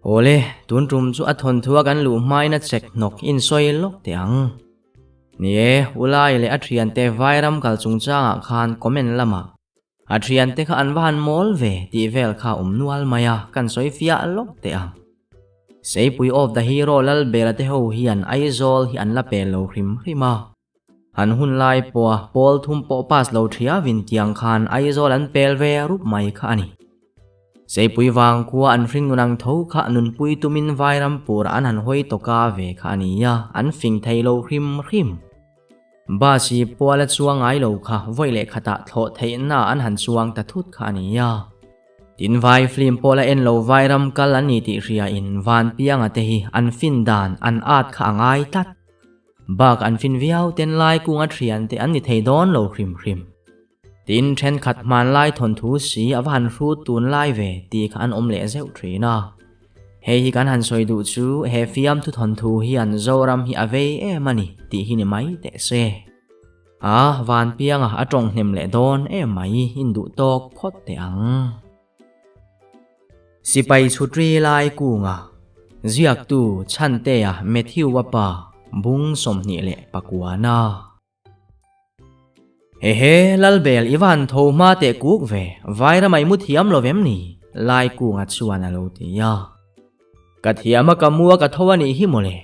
Awle, tun tum chu a thawnthua kan luh hmain a chek hnawk in sawi lawk teh ang. Ni e, Ulai leh a thiante Vairam kal chungchangah khan comment lamah a thiante kha an va han mawl ve tih vel kha awm nual mai a, kan sawi fiah lawk teh ang. Seipui of the Hero Lalbela te ho hian Aizawl hi an la pel lo hrim hrim a. An hun lai pawha pawl thum pawh pass lo thiavin tiang khan Aizawl an pel ve rup mai kha a ni. Seipui vang khua an hring nun ang tho kha nunpui tumin Vairam purah an han hawi tawka ve kha a ni a, an fing thei lo hrim hrim. Bus hi puala chuang ngai lo kha vawi leh khatah thlawh theihna an han chuang ta thut kha a ni a. Tin vai film pawh la en lo Vairam kal an ni tih hriain Vanpianga te hi an fin dan an at kha a ngai tlat. Bak an fin viau ten lai kunga thian te an ni thei dawn lo hrim hrim. Tin, thenkhat hmanlai thawnthu si a va han hrut tunlai ve tih kha an awm leh zeuh thin a. Hei hi kan han sawi duh chu he fiamthu thawnthu hian Zoram hi a vei em a ni tih hi ni mai teh se. A Vanpianga a tawng hnem leh dawn em mai induh tawk phawt teh ang. Sipai chhutri lai kunga ziaktu Chhantea Matthew-a pa bung 29. Hehe, Lalbel i van tho hma teh kuk ve, Vairamai mu thiam lo vem ni? Lai kunga chuan a lo ti a. Ka thiam a ka mu a ka tho a nih hi mawle.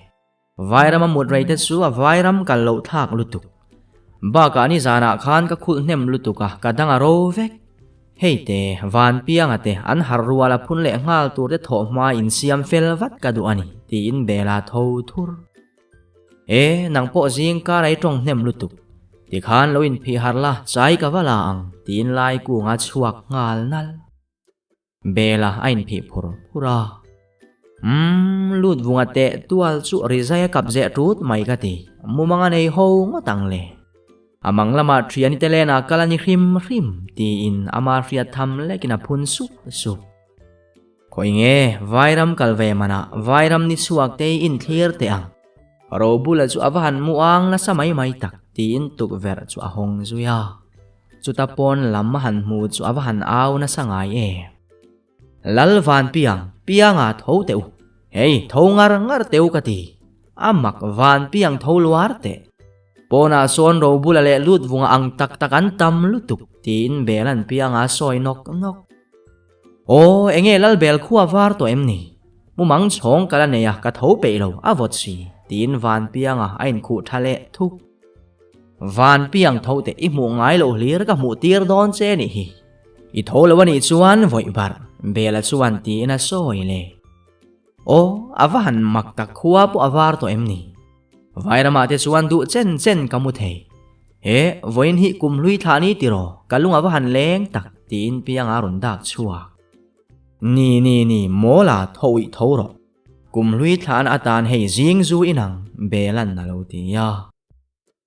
Vairama mut rei te chu a vairam kal loh thlak lutuk. Bakah nizanah khan ka khulh hnem lutuk a, ka dang a ro vek. Hei te, Vanpianga te an har rual a phun leh nghal tur te thawh hma insiam fel vat ka duh a ni, tiin Bela tho thur. E, nang pawh zing kar ei tawng hnem lutuk. Tikhan lo inphih har la, chai ka va la ang, tiin Laikunga chhuak nghal nal. Bela a inphih phur phur a. Umm, lut vunga teh tual chu rizai a kap zeh tut mai ka ti. Mumang a nei ho ngawt ang le. A mang lamah thiani te lenah kal a ni hrim hrim, tiin ama hriat tham lekin a phun sup sup. Khawi nge, Vairam kal ve manah Vairam ni chhuak te i inthlir teh ang. Robula chu a va han mu ang nasa mai mai tak, tiin tukverh chu a hawng zui a. Chuta pawn lam a han hmu chu a va han au nasa ngai e. Lal van piang, pianga tho teh u. Hei, tho ngar ngar teh u ka ti. A mak van piang tho luar teh. Pawnah sawn Robula leh lut vunga ang tak tak an tam lutuk, tiin Bela'n pianga a sawi nawk nawk. Aw, enge Lalbel khua var tawh em ni? Mumang chhawng ka la nei a, ka tho peih lo, a vawt si, tiin Vanpianga a inkhuh tha leh thuk. Vanpiang tho teh i hmuh ngai loh hlir ka hmuh tir dawn che nih hi. I tho lo a nih chuan vawih barh, Bela chuan tiin a sawi le. Aw, a va han mak tak khua pawh a var tawh em ni? Vairamah te chuan duh chen chen ka mu thei. He, vawiin hi kum hlui thlah ni tiraw, ka lung a va han leng tak, tiin Pianga rawn dak chhuak. Ni, ni, ni, mawla tho uih tho rawh. Kum hlui thlahna atan hei zing zu inang, Bela'n a lo ti a.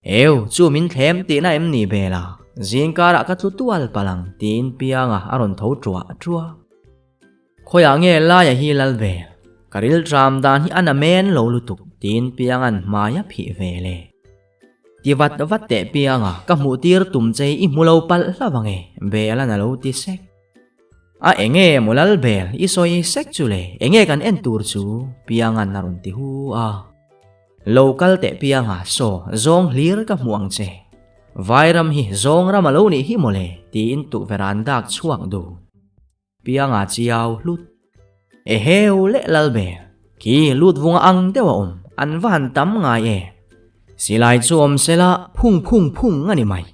Eu, chu min thlem tihna em ni Bela? Zing karah ka tlu tual palh ang, tiin Pianga a rawn tho ṭuah ṭuah. Khawiah nge laia hi lal ve? Ka rilṭam dan hi a na men lo lutuk, tiin Pianga'n hmai a phih ve le. Ti vat vat teh Pianga, ka hmuh tir tum che i hmu lo palh hlauh ang e, Bela'n a lo ti sek. A enge maw lal bel, i sawi sek chu le, enge kan en tur chu? Pianga'n a rawn ti hu a. Lo kal teh Pianga, saw, zawng hlir ka hmuh ang che. Vairam hi zawng ram a lo nih hi maw le, tiin tukverh an dak chhuak duh. Pianga chiau hlut. Eheu leh Lalbe, khi lut vunga ang deuh a awm, an va han tam ngai e. Silai chu awm sela phung phung phung a ni mai.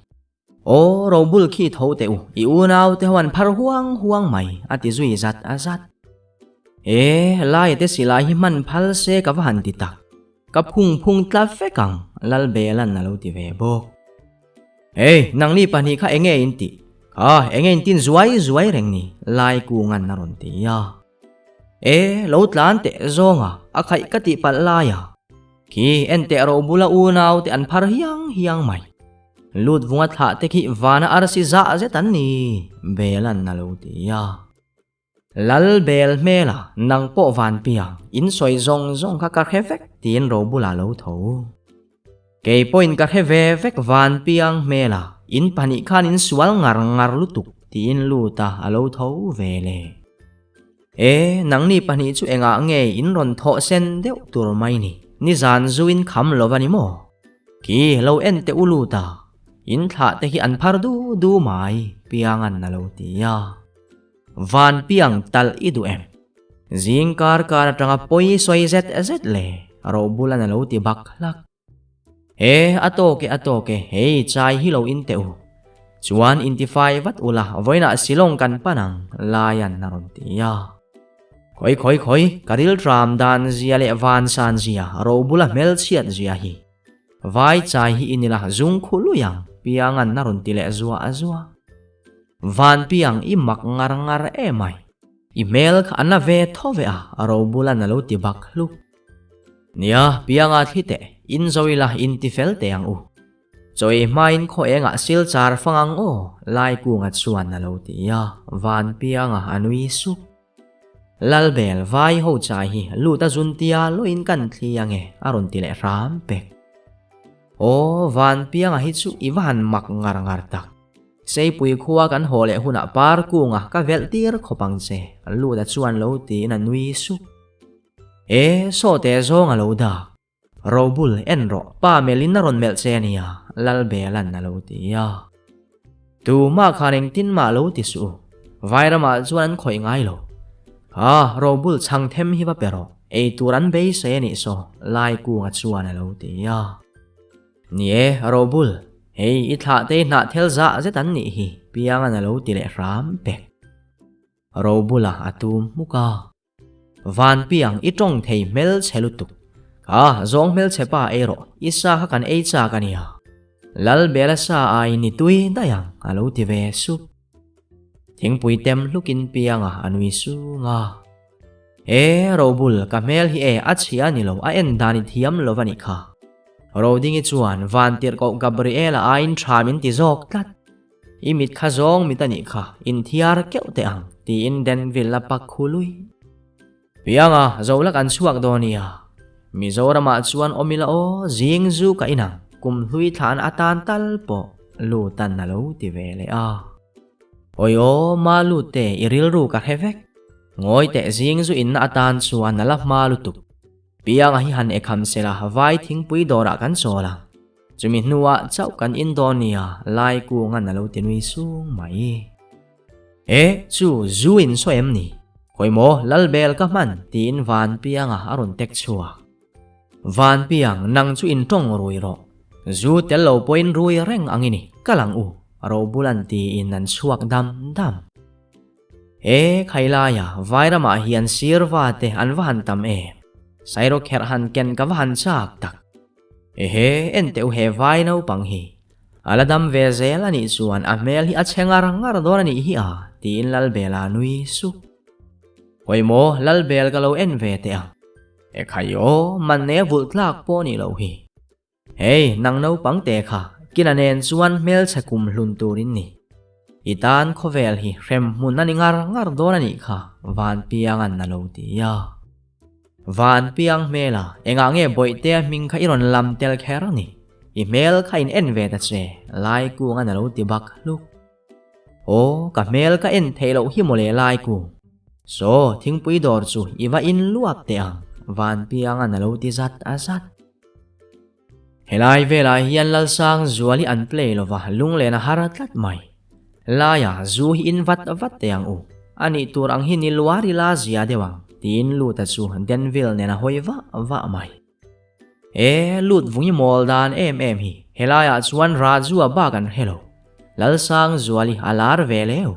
Aw, Robul khi tho teh u, i unau te ho an phar huang huang mai, a ti zui zat a zat. E, Laia te silai hi hman phal se ka va han ti tak. Ka phung phung tla vek ang, Lalbela'n a lo ti ve bawk. Hey, nangni pahnih kha enge in tih? Kha, enge in tin zuai zuai reng ni? Lai Kunga'n a rawn ti a. E, lo tlan teh zawnga, a khaih ka tih palh lai a. Khi, en teh ro bula unau te an phar hiang hiang mai. Lut vunga thlah te khi vana arsi zah zet an ni, Bela'n a lo ti a. Lal bel hmela nang pawh van piang, in sawi zawng zawng kha ka hre vek tiin ro bulah lo tho. Kei pawhin ka hre ve vek van piang hmela, in pahnih khan in sual ngar ngar lutuk tiin lut a a lo tho ve le. E, nangni pahnih chu engah nge in rawn thawh sen deuh tur mai ni? Nizan zu in kham lo va ni maw? Khi lo en teh u lut a, in thlah te hi an phar du du mai, Pianga'n a lo ti a. Van piang talh i duh em? Zing kar kar atanga pawi sawi zet zet le Robulan a lo ti bak hlak. He, a tawk e, a tawk e, hei chai hi lo in teh u. Chuan intifai vat ula, vawiinah Shillong kan pan ang, Laian a rawn ti a. Khawi khawi khawi, ka rilṭam dan zia leh van san zia, Robula hmelchhiat zia hi. Vai chai hi i nila zung khu lui ang, Piangan a rawn ti leh zuah zuah. Van piang i mak ngar ngar emai. I hmel kha a na ve tho ve a, Robulan a lo ti bak hluk. Nia, Pianga thli teh, in zo ila in ti fel teh ang u. Chaw ei hmain khaw engah sil char fang ang aw, Laikunga chuan a lo ti a, Van Pianga a nui sup. Lalbel vai ho chai hi lut a zun tia loin kan thli ange a rawn ti leh hram pek. Aw, Van Pianga hi chu i va han mak ngar ngar tak. Seipui khua kan haw leh hunah par kunga ka velh tir khawp ang che, Luda chuan lo tiin a nui sup. E, sawte zawng a lo dak. Robul, en rawh, pa melhin a rawn melh che a nia, Lalbela'n a lo ti a. Tumah khan engtin mah lo ti suh u, Vairamah chuan an khawih ngai lo. Kha, Robul chhang them hi va pe rawh, ei tur an beisei a nih saw, Laikunga chuan a lo ti a. Ni e, Robul, hei i thlah te i hnah thel zah zet an nih hi, Pianga'n a lo ti leh hram pek. Robula a tum hmuk a. Van Piang, i tawng thei hmelchhe lutuk. Kha, zawng hmelchhe pa ei rawh, i sa kha kan ei chak a nia. Lalbela sa aiin i tui daih ang, a lo ti ve sup. Thingpui tem hlukin Pianga a nui sung a. E, Robul, ka hmel hi e, a chhia a ni lo, a en dan i thiam lo va nih kha. Rodingi chuan Vantirhkoh Gabriela aiin tha min ti zawk tlat. I mit kha zawng mit a nih kha, inthiar keuh teh ang, tiin Danville a pak khu lui. Pianga, zo la kan chhuak dawn nia. Mizoramah chuan awm ila aw, zing zu ka inang, kum hlui thlan atan tal pawh lutan a lo ti ve leh a. Awi aw, ma lut te, i rilru ka hre vek. Ngawi teh zing zu inna atan chuan a la hma lutuk. Pianga hi han ekham sela vai thingpui dawrah kan chawl ang. Chumi hnuah chauh kan in dawn nia, lai kungan a lo ti nui sung mai. E, chu zu in sawi em ni? Khawi maw, Lalbel ka hman, tiin Vanpianga a rawn tek chhuak. Vanpiang, nang chu in tawng rui rawh. Zu tel lo pawhin rui reng ang i ni, kal ang u, Robulan tiin an chhuak dam dam. E, Khailaia, Vairamah hian sirva te an va han tam em? Sairawkherh han ken ka va han chak tak. Ehe, en teh u he vai naupang hi. A la dam ve zel a nih chuan a hmel hi a chhe ngar ngar dawn a nih hi a, tiin Lalbela nui sup. Hawi maw, Lalbel ka lo en ve teh ang. E khai aw, man nei a vulh tlak pawh nih loh hi. Hei, nang naupang te kha, kina nen chuan hmelchhe kum hlun turin ni. I tan khawvel hi hrem hmun a ni ngar ngar dawn a nih kha, Vanpianga'n a lo ti a. Vanpiang hmela, engah nge Bawihtea hming kha i rawn lam tel kher a ni? I hmel kha in en ve ta che, Laikunga'n a lo ti bak hluk. Aw, ka hmel ka en theih loh hi mawle Laikung. Saw, thingpui dawr chu i va in luap teh ang, Vanpianga'n a lo ti zat a zat. Helai velah hian Lalsang zual hi an play lova lunglen a har tlat mai. Laia zu hi in vat vat teh ang u. A nih tur ang hi ni luar ila zia deuh ang, tiin Luta chu Danville nen a hawi vah vah mai. E, Lut vung i mawl dan em em hi, helaiah chuan Rajua bak an hre lo. Lalsang zual hi a lar ve leu.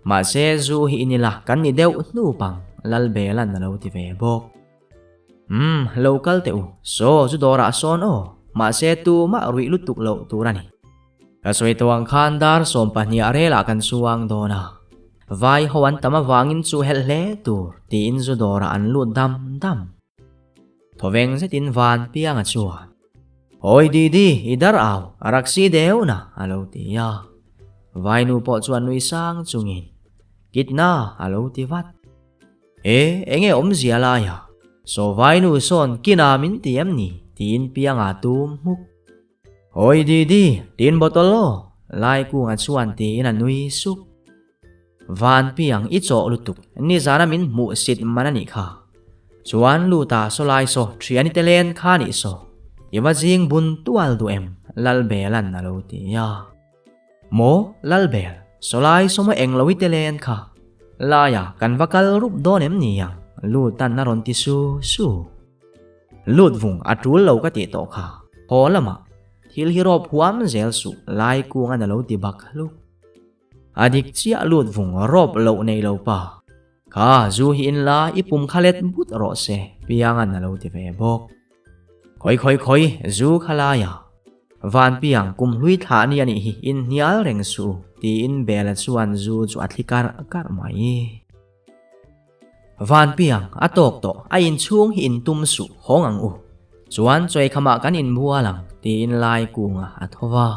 Mahse zu hi in ila kan ni deuh hnup ang, Lalbela'n a lo ti ve bawk. Umm, lo kal teh u, saw chu dawrah sawn aw, mahse tumah ruih lutuk loh tur a ni. Ka sawi tawh ang khan dar 12 a relah kan chuang dawn a, vai ho an tam avangin chu helh hle tur tiin zu dawrah an lut dam dam. Thawveng zetin van pianga chuan, Hawi Didi, i dar au, a rak si deuh na, a lo ti a. Vainu pawh chuan nui sang chungin, Kitna, a lo ti vat. E, enge awmzia lai a? Saw vainu sawn kina min ti em ni? tiin pianga tum hmuk. Hawi Didi, tin bottle aw, Laikunga chuan tiin a nui sup. Vanpiang i chawh lutuk, nizana min hmuh sit man a nih kha. Chuan Luta sawlai saw thiani te len kha nih saw, i va zing bun tual duh em? Lalbela'n a lo ti a. Maw Lalbel, sawlai saw maw eng lo i te len kha? Laia kan va kal rup dawn em ni ang? Luta'n a rawn ti su su. Lut vung a tul lo ka tih tawh kha. Haw lamah thil hi rawp huam zel suh Laikunga'n a lo ti bak hluk. A dik chiah lut vung rawp loh nei lo pa. Kha zu hi in la i pum kha let but rawh se Pianga'n a lo ti ve bawk. Khawi khawi khawi zu kha lai a. Van Piang kum hlui thlah ni a nih hi in hnial reng suh tiin Bela chuan zu chu a thli karh karh mai. Van Piang a tawk tawh a inchhung hi in tum suh hawng ang u. Chuan chawikhamah kan inbual ang tiin lai kunga a tho va.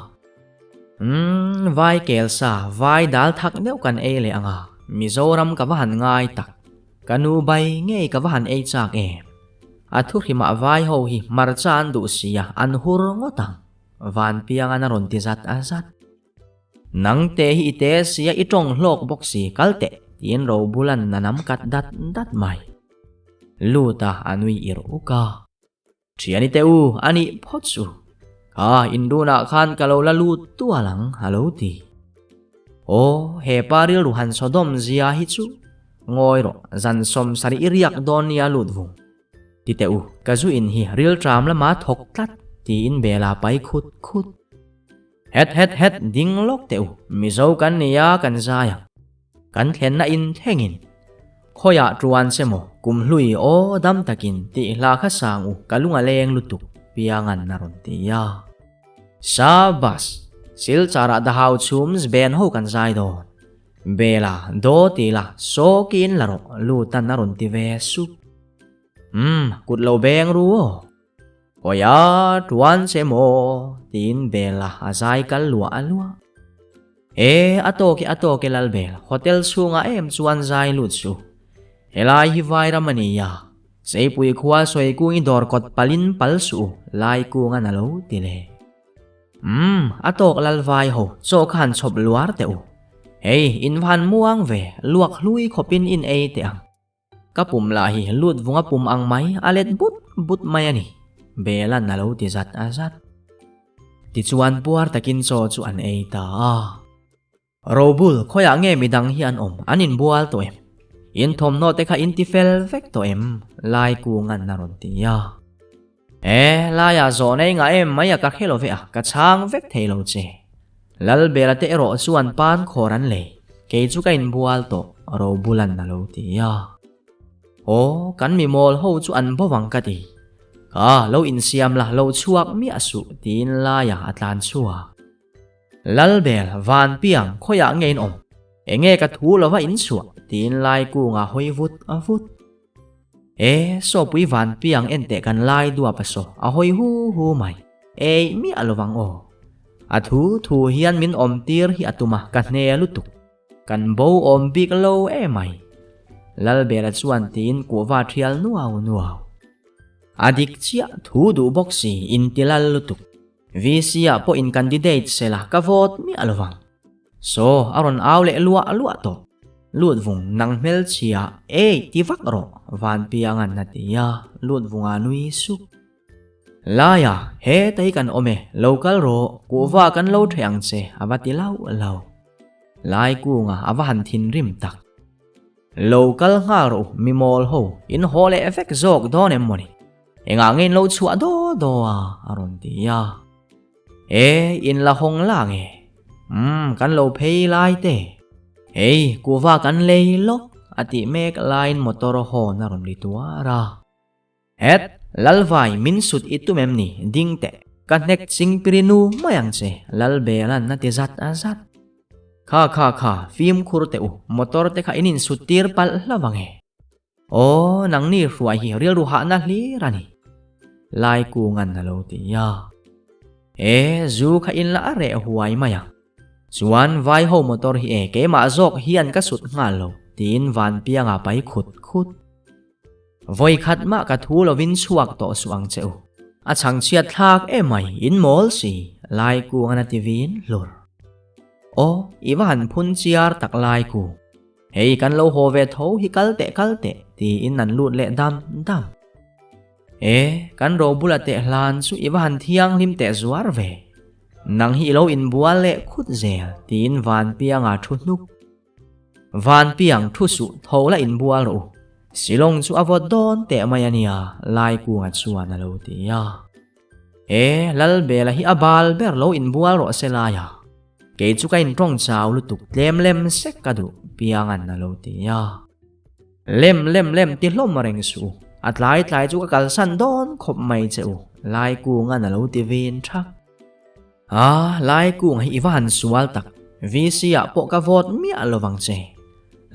Umm, vai kel sa, vai dal thak deuh kan ei leh ang a, Mizoram ka va han ngai tak. Ka nu bai ngei ka va han ei chak em. A thu hrimah vai ho hi hmarcha an duh sia, an hur ngawt ang. Vanpiangan a rawn ti zat a zat. Nang te hi i te sia i tawng hlawk bawk si, kal teh, tiin Robulan a nam kat dat dat mai. Lut a, a nui ir uk a. Thiani te u, a nih phawt chu. Kha indunah khan ka lo la lut tual ang, a lo ti. Aw, he pa rilru han Sodom zia hi chu. Ngawi rawh, zan sawmsarih i riak dawn nia lut vung. Ti teh u, ka zu in hi rilṭam lama thawk tlat, tiin Bela pai khut khut. Het het het, ding lawk teh u, Mizo kan nia kan zai ang. Kan thlenna in thlengin khawiah tuan che maw kum hlui aw dam takin tih hla kha sang u ka lung a leng lutuk piangan a rawn ti a. Sabas! Silchar ah dahau chhum zben ho kan zai dawn. Bela, daw ti la, sawkin la rawh lutan a rawn ti ve sup. Umm, kut lo beng ru aw. Khawiah tuan che maw tiin Bela a zai kal luah a luah. E, a tawk e a tawk e Lalbel, hotel chhungah em chuan zai lut suh. Helai hi Vairam a ni a, Seipui khua sawi kung i dawr kawt palin pal suh u, lai kungan a lo ti le. Umm, a tawk Lalvai ho, chaw kha han chhawp luar teh u. Hei, in va han muang ve, luak hlui khawpin in ei teh ang. Ka pum lah hi lut vunga pum ang mai a let but but mai a ni, Bela'n a lo ti zat a zat. Tichuan puar takin chaw chu an ei ta a. Robul, khawiah nge midang hi an awm, an inbual tawh em? In thawmhnaw te kha in ti fel vek tawh em? Laikunga'n a rawn ti a. E, laiah zawhna i ngah em mai a ka hre lo ve a, ka chhang vek thei lo che. Lalbela te erawh chuan pan khawr an lei, kei chu ka inbual tawh, Robulan a lo ti a. Aw, kan mi mawl ho chu an bo vang ka ti. Ka lo insiam la, lo chhuak miah suh, tiin laiah a tlan chhuak. Lalbel, Vanpiang, khawiah nge in awm? Enge ka thu lova in chhuah? tiin Laikunga hawi vut a vut. E, Sawpui Vanpiang en teh kan lai duap a saw, a hawi hu hu mai. Ei miah lo vang aw. A thu thu hian min awm tir hi a tum a, ka hne lutuk. Kan bo awm bik lo e mai. Lalbela chuan tiin kuhva thial nuau nuau. A dik chiah thu duh bawk si inti lal lutuk. VC ah pawh in candidate se la ka vote miah lo vang. Saw a rawn au leh luah luah tawh. Lut vung nang hmelchhia ei ti vak rawh Vanpiangan a ti a, lut vunga nui sup. Laia heta hi kan awm e, lo kal rawh, kuhva kan lo ṭheh ang che a va ti lauh lauh. Laikunga a va han thinrim tak. Lo kal nghal rawh u mi mawl ho, in haw leh vek zawk dawn em mawni? Engah nge in lo chhuah daw daw a? a rawn ti a. E, in la hawng la nge? Umm, kan lo phei lai te. Hei, kuhva kan lei lawk, a tih mek laiin motor hawn a rawn ri tuar a. Het, Lalvai, min sut i tum em ni? Ding teh, ka hnek chingpiri nu mai ang che, Lalbela'n a ti zat a zat. Kha kha kha, fimkhur teh u, motor te kha in insut tir palh hlauh ang e. Aw, nangni hruai hi rilru hahna hlir a ni. Laikunga'n a lo ti a. E, zu kha in la a reh huai mai ang. Chuan vai ho motor hi e, keimah zawk hian ka sut nghal lo, tiin Vanpianga pai khut khut. Vawi khat mah ka thu lovin chhuak tawh suh ang che u. A chhangchhiat thlak em mai, in mawl si, Laikunga'n a ti vin hlur. Aw, i va han phun chiar tak Laiku. Hei kan lo haw ve tho hi kal teh kal teh tiin an lut leh dam dam. E, kan ro bula teh hlan chu i va han thianghlim teh zuar ve. Nang hi i lo inbual leh khut zel tiin Vanpianga thu hnuk. Vanpiang thu suh tho la inbual rawh u. Silawng chu a vawt dawn teh mai a nia, Laikunga chuan a lo ti a. E, Lalbela hi a bal ber lo inbual rawh se laia. Kei chu ka intawng chau lutuk tlem lem sek ka duh, Pianga'n a lo ti a. Lem lem lem ti hlawm reng suh u, a tlai tlai chu ka kalsan dawn khawp mai che u, Laikunga'n a lo ti vin thak. A, Laikunga hi i va han sual tak, VC ah pawh ka vote miah lo vang che.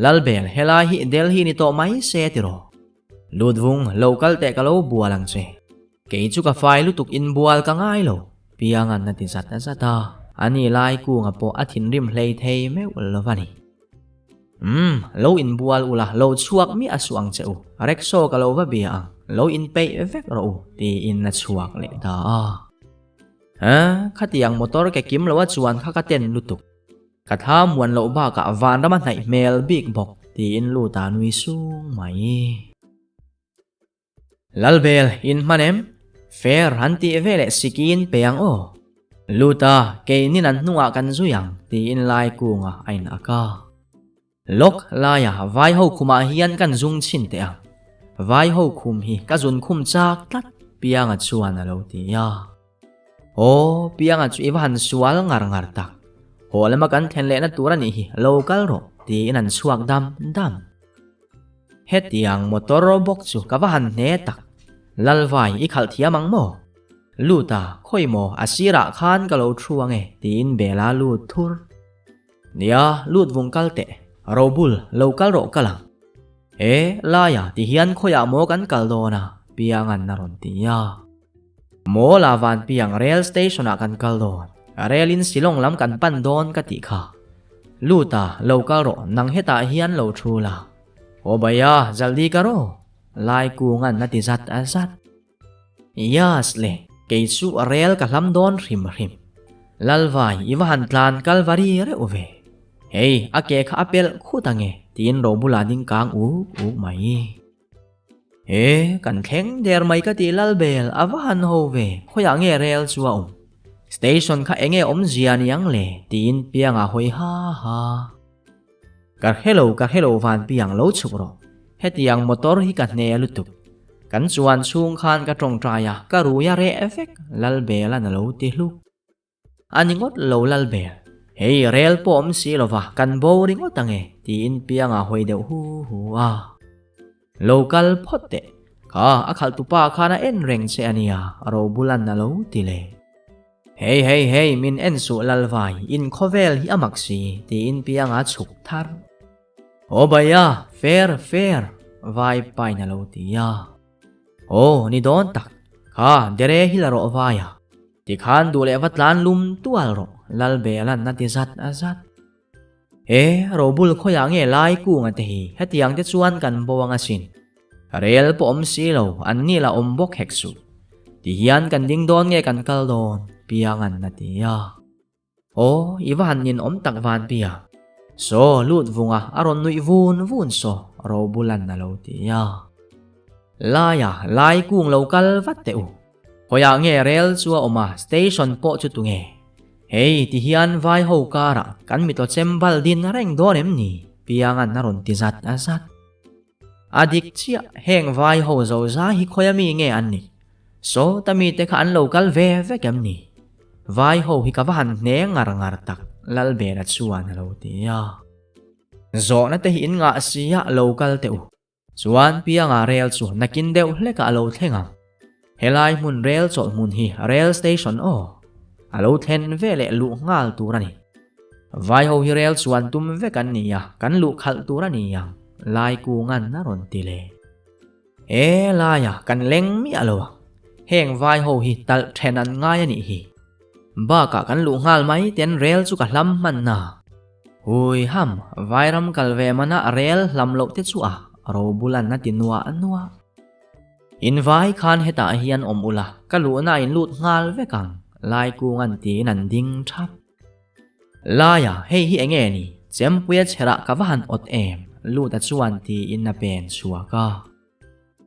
Lalbel, helai hi Delhi ni tawh mai se tiraw? Lutvung, lo kal teh ka lo bual ang che. Kei chu ka fai lutuk inbual ka ngai lo, Pianga'n a ti zat zat a, ani Laikunga pawh a thinrim hlei thei meuh lo va ni. Umm, lo inbual ula, lo chhuak miah suh ang che u, Reksaw ka lo va bia ang, lo inpeih vek rawh u, tiin a chhuak leh ta a. Aa, khatiang motor ke kim lo a chuan kha ka ten lutuk. Ka thla muan loh bakah vanram a hnaih hmel bik bawk, tiin Luta nui sung mai. Lalbel, in hman em? Fair han tih ve leh sikin pe ang aw. Luta, keinin an hnungah kan zui ang, tiin Laikunga a in ak a. Lawk laia vai ho khumah hian kan zung chhin teh ang. Vai ho khum hi ka zun khum chak tlat, Pianga chuan a lo ti a. Aw, Pianga chu i va han sual ngar ngar tak. Haw lama kan thlen lehna tur a nih hi, lo kal rawh, tiin an chhuak dam dam. Hetiang motor bawk chu ka va han hne tak. Lalvai i khalh thiam ang maw? Lut a, khawi maw, a sirah khan ka lo thu ang e, tiin Bela lut thur. Nia, lut vung kal teh. Robul, lo kal rawh kal ang. E, laia, ti hian khawiah maw kan kal dawn a? Pianga'n a rawn ti a. Maw la van piang rail station ah kan kal dawn. Rail in Shillong lam kan pan dawn ka tih kha. Lut a, lo kal rawh, nang hetah hian lo thu la. Aw bhaiya, jaldi karo. Laikunga'n a ti zat zat. Yas le, kei chu rel ka hlam dawn hrim hrim. Lalvai, i va han tlan Kalvari reuh ve. Hei, a ke kha a pelh khut ange, tiin ro bulah ding kang uk uk mai. He, kan thleng der mai ka ti Lalbel, a va han ho ve, khawiah nge rel chu a awm? Station kha enge awmzia niang le, tiin Pianga hawi ha ha. Ka hrelo ka hrelo van piang lo chhuk rawh. Hetiang motor hi ka hne lutuk. Kan chuan chhung khan ka tawngtai a, ka rui a reh vek, Lalbel-a'n a lo ti hluk. A ni ngawt lo Lalbel. Hei rel pawh awm si lova, kan bo ringawt ange, tiin pianga hawi deuh hu hu a. Lo kal phawt teh. Kha a khalh tupa khan a en reng che a nia, Robula'n a lo ti leh. Hei hei hei min en suh Lalvai, in khawvel hi a mak si, tiin pianga chhuk thar. Aw Bhaiya, fair fair, vai pain a lo ti a. Aw, ni dawn tak, kha dere hi la rawh vai a. Tikhan duh leh va tlan lum tual rawh, Lalbela'n a ti zat zat. E, Robul khawiah nge lai kunga te hi hetiang te chuan kan bo ang asin. Rel pawh awm si lo, an ni lah awm bawk hek suh. Ti hian kan ding dawn nge kan kal dawn, Pianga'n a ti a. Aw, i va han ninawm tak Vanpia. Saw, lut vunga a rawn nuih vun vun saw, Robula'n a lo ti a. Laia, lai kung lo kal vat teh u. Khawiah nge rel chu a awm a, station pawh chu tunge? Hei, ti hian vai ho karah kan mitlaw chem bal din reng dawn em ni? Pianga'n a rawn ti zat zat. A dik chiah, heng vai ho zo zai hi khawia mi nge an nih? Sawta mite kha an lo kal ve vek em ni? Vai ho hi ka va han hne ngar ngar tak, Lalbela chuan a lo ti a. Zawhna te hi in ngah sia lo kal teh u. Chuan Pianga rel chu nakin deuh hlekah a lo thleng ang. Helai hmun rel chawlh hmun hi rel station aw. A lo thlen ve leh luh nghal tur a ni. Vai ho hi rel chuan tum vek an ni a, kan luh khalh tur a ni ang, Laikunga'n a rawn ti leh. E laia kan leng miah lo ang. Heng vai ho hi talh then an ngai a nih hi. Bakah kan luh nghal mai ten rel chu ka hlam hman a. Hui ham, vairam kal ve mana rel hlam loh te chu a ro bulan a ti nuah nuah. In vai khan hetah hian awm ula, ka luhna in lut nghal vek ang, Laikunga'n tiin an ding thap. Laia, hei hi enge ni? Chempuia chherah ka va han awt em? Luta chuan tiin a pen chhuak a.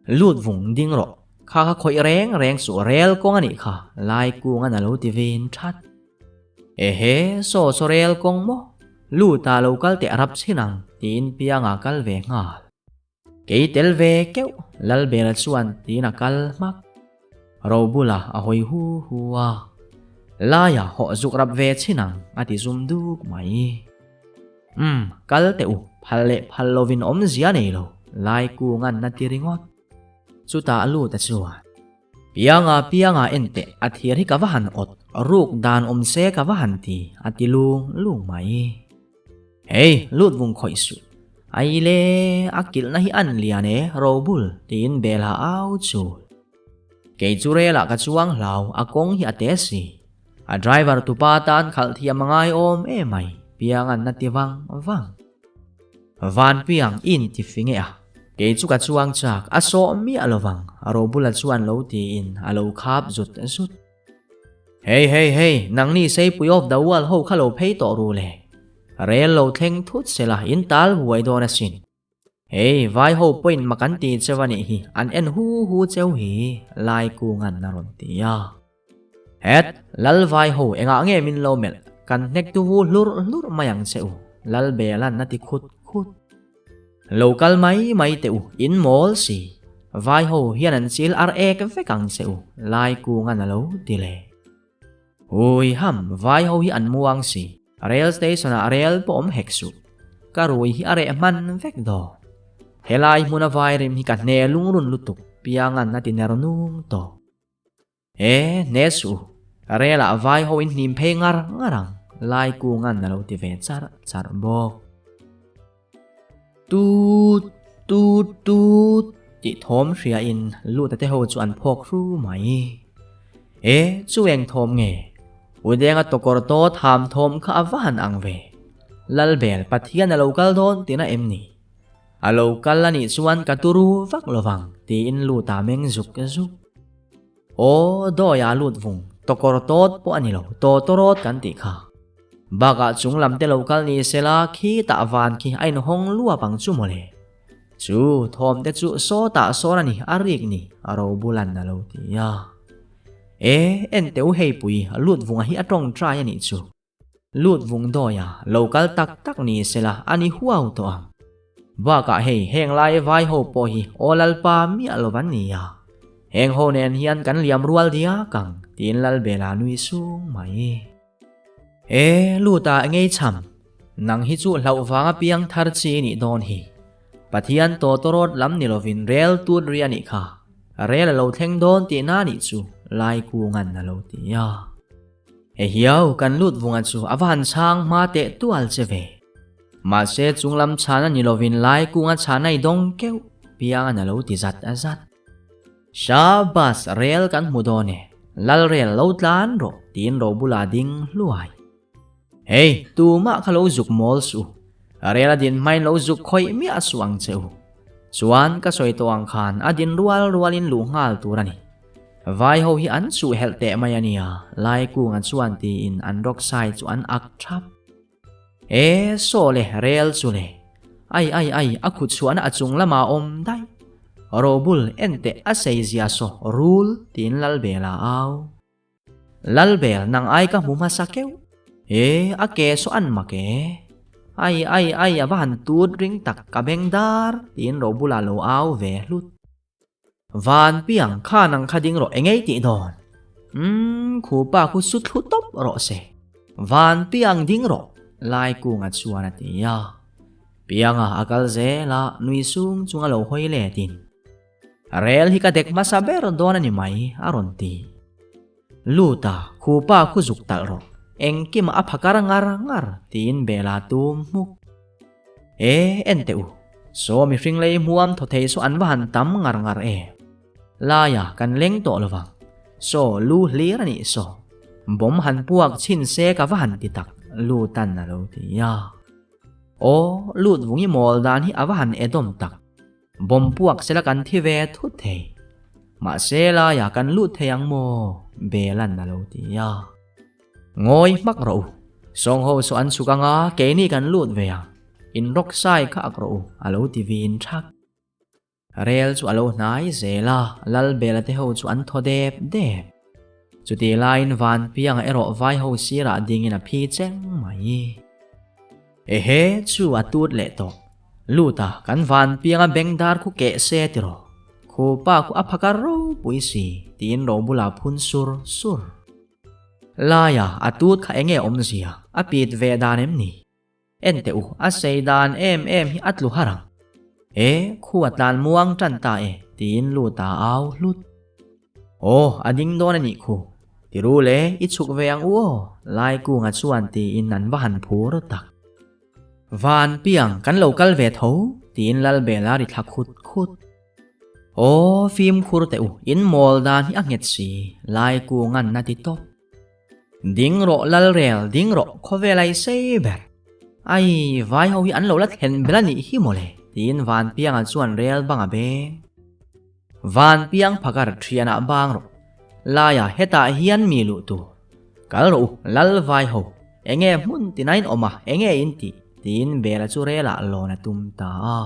Lut vung ding rawh, kha kha khawih reng reng suh rel kawng a nih kha, Laikungan a lo ti vin that. Ehe, saw saw rel kawng maw? Luta lo kal teh a rap chhin ang, tiin Pianga kal ve nghal. Kei tel ve keuh, Lalbela chuan tiin a kal hmak. Robula a hawi hu hu a, Laia hawh zuk rap ve chhin ang, a ti zum duk mai. Umm, kal teh u, phal leh phal lovin awmzia nei lo, Laikungan a ti ringawt. Chutah Luta chuan, Pianga, Pianga en teh, a thir hi ka va han awt, ruk dan awm se ka va han ti, a ti lung lung mai. Hei, lut vung khawih suh. Ai le, a kilhna hi an lian e, Robul, tiin Bela au chul. Kei chu relah ka chuang hlau, a kawng hi a te si. A driver tupa tan khalh thiam a ngai awm emai, Pianga'n a ti vang vang. Van Piang in ti fing e a, kei chu ka chuang chak, a sawh miah lovang, Robula chuan lo tiin a lo khap zut zut. Hey hey hey, nangni Seipui of the world ho kha lo phei tawh ru le. Rel lo thleng thut sela in tal huai dawn asin. Hei, vai ho pawhin mak an ti cheu a nih hi, an en hu hu cheu hi, Lai Kunga'n a rawn ti a. Het, Lal vai ho engah nge min lo melh, kan hnek tu hu hlur hlur mai ang che u, Lal Bela'n a ti khut khut. Lo kal mai mai teh u, in mawl si, vai ho hian an chil ar ek vek ang che u, Lai Kunga'n a lo ti leh. Hui ham, vai ho hi an muang si. Rail station ah rel pawh awm hek suh. Ka rui hi a reh hman vek daw. Helai hmuna vai rim hi ka hne lungrun lutuk, Piangan a ti ner nung tawh. E, hne suh u. Rel ah vai ho in hnim phei ngar ngar ang, Laikungan a lo ti ve char char bawk. Tut, tut, tut tih thawm hriain Luta te ho chu an phawk hru mai. E, chu eng thawm nge? Udenga tawkawr tawt ham thawm kha a va han ang ve. Lalbel Pathian a lo kal dawn tina em ni? A lo kal a nih chuan ka turu vak lovang tiin Luta meng zuk zuk. Aw, dawi a lut vung, tawkawr tawt pawh a ni lo, tawtawrawt kan tih kha. Bakah chung lam te lo kal ni sela khi tah van khi a inhawng luap ang chu mawle. Chu thawm te chu saw tah sawn a ni, a rik ni, a ro bulan a lo ti a. E, en teu hei pui, lut vunga hi a tawngtai a nih chu. Lut vung dawi a, lo kal tak tak ni sela a ni huau tawh ang. Bakah hei heng lai vai ho pawh hi aw Lalpa miah lo van ni a. Heng ho nen hian kan liam rual diak ang tiin Lalbela nui sung mai. E, lut ah ngei cham, nang hi chu hlauh vang a piang thar chi nih dawn hi. Pathian tawtawrawt lam ni lovin rel tut ri a nih kha. Rel a lo thleng dawn tihna nih chu Laikungan a lo ti a. Ehiau, kan lut vunga chu a va han chhang hma teh tual che ve. Mahse chunglam chhan a ni lovin lai kunga chhan a i dawng keuh, Piangan a lo ti zat a zat. Sha bus rel kan hmu dawn e, lal rel lo tlan rawh tiin ro bula ding hluai. Hei, tumah kha lo zuk mawl suh u, rel a din hmain lo zuk khawih miah suh ang che u. Chuan ka sawi tawh ang khan a din rual rualin luh nghal tur a ni. Vai ho hi an chuh helh teh mai a nia, Laikunga chuan tiin an rock sai chu an ak thap. E, saw le, rel chu le. Ai ai ai, a khut chhuahna a chung lamah a awm daih. Robul, en teh a sei zia saw, rul, tiin Lalbela a au. Lalbel, nang ai ka hmu hmasa keuh. E, a ke saw an mak e. Ai, ai, ai, a va han tut ring tak, ka beng dar, tiin Robula lo au ve hlut. Van piang, kha nang kha ding rawh, engei tih dawn? Umm, khu pa khu su thlu tawp rawh se. Van piang ding rawh, Laikunga chuan a ti a. Pianga a kal zel a, nui sung chunga lo hawi letin. Rel hi ka dek hmasa ber dawn a ni mai, a rawn ti. Luta, khupa khu zuk talh rawh, engkimah a phakar ngar ngar, tiin Bela tum hmuk. E, en teh u, saw mihring lei hmuam thaw thei saw an va han tam ngar ngar e. Laia kan leng tawh lovang, saw lu hlir a nih saw. Bawm han puak chhin se ka va han ti tak, Lutan a lo ti a. Aw, lut vungi mawl dan hi a va han edawm tak. Bawm puak sela kan thi ve thut thei. Mahse laiah kan lut thei ang maw? Belan a lo ti a. Ngawi hmak rawh u. Sawngho saw an chhuk anga keini kan lut ve ang. In rawk sai kha ak rawh u, a lo ti vin thak. Rel chu a lo hnai zel a, Lalbela te ho chu an thaw dep dep. Chutih laiin Vanpianga erawh vai ho sirah dingin a phi cheng mai. Ehe, chu a tut leh tawh. Lut a, kan Vanpianga bengdar khu keh se tiraw. Khu pa khu a phakar ropui si, tiin ro bulah phun sur sur. Laia a tut kha enge awmzia, a pit ve dan em ni? En teh u, a sei dan em em hi a tlu har ang. E, khu a tlan muang tan ta e, tiin lut a au hlut. Aw, a ding dawn a nih khu. Ti ru le, i chhuk ve ang u aw, Laikunga chuan tiin an va han phur tak. Van piang, kan lo kal ve tho, tiin Lalbela ri thla khut khut. Aw, fimkhur teh u, in mawl dan hi a nghet si, Laikunga'n a ti tawp. Ding rawh Lalrel, ding rawh, khawvel ai sei ber. Ai, vai ho hi an lo la thlen bel a nih hi mawle, tiin Vanpianga chuan rel bang a beng. Vanpiang phakar thianah bang rawh, laia hetah hian mi luh tur. Kal rawh u, Lal vai ho, enge hmun tinain awm a, enge in tih, tiin Bela chu relah lawn a tum ta a.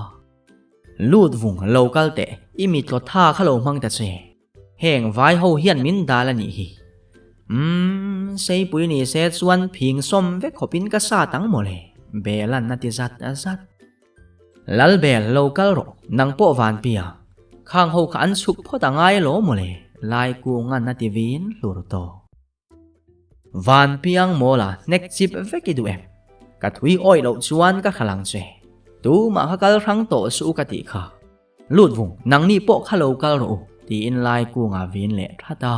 Lut vung lo kal teh, i mi tlawtha kha lo hmang ta che. Heng vai ho hian min dal a nih hi. Umm, Seipui ni se chuan phing sawm vek khawpin ka sat ang mawle, Belan a ti zat zat. Lalbel, lo kal rawh, nang pawh Vanpia. Khang ho kha an chhuk phawt a ngai lo mawle, Laikungan a ti vin hlur tawh. Vanpiang mawla hnek chip vek i duh em? Ka thui awih loh chuan ka hral ang che. Tumah kha kal hrang tawh suh u ka tih kha. Lut vung, nangni pawh kha lo kal rawh u, tiin lai kungah vin leh that a.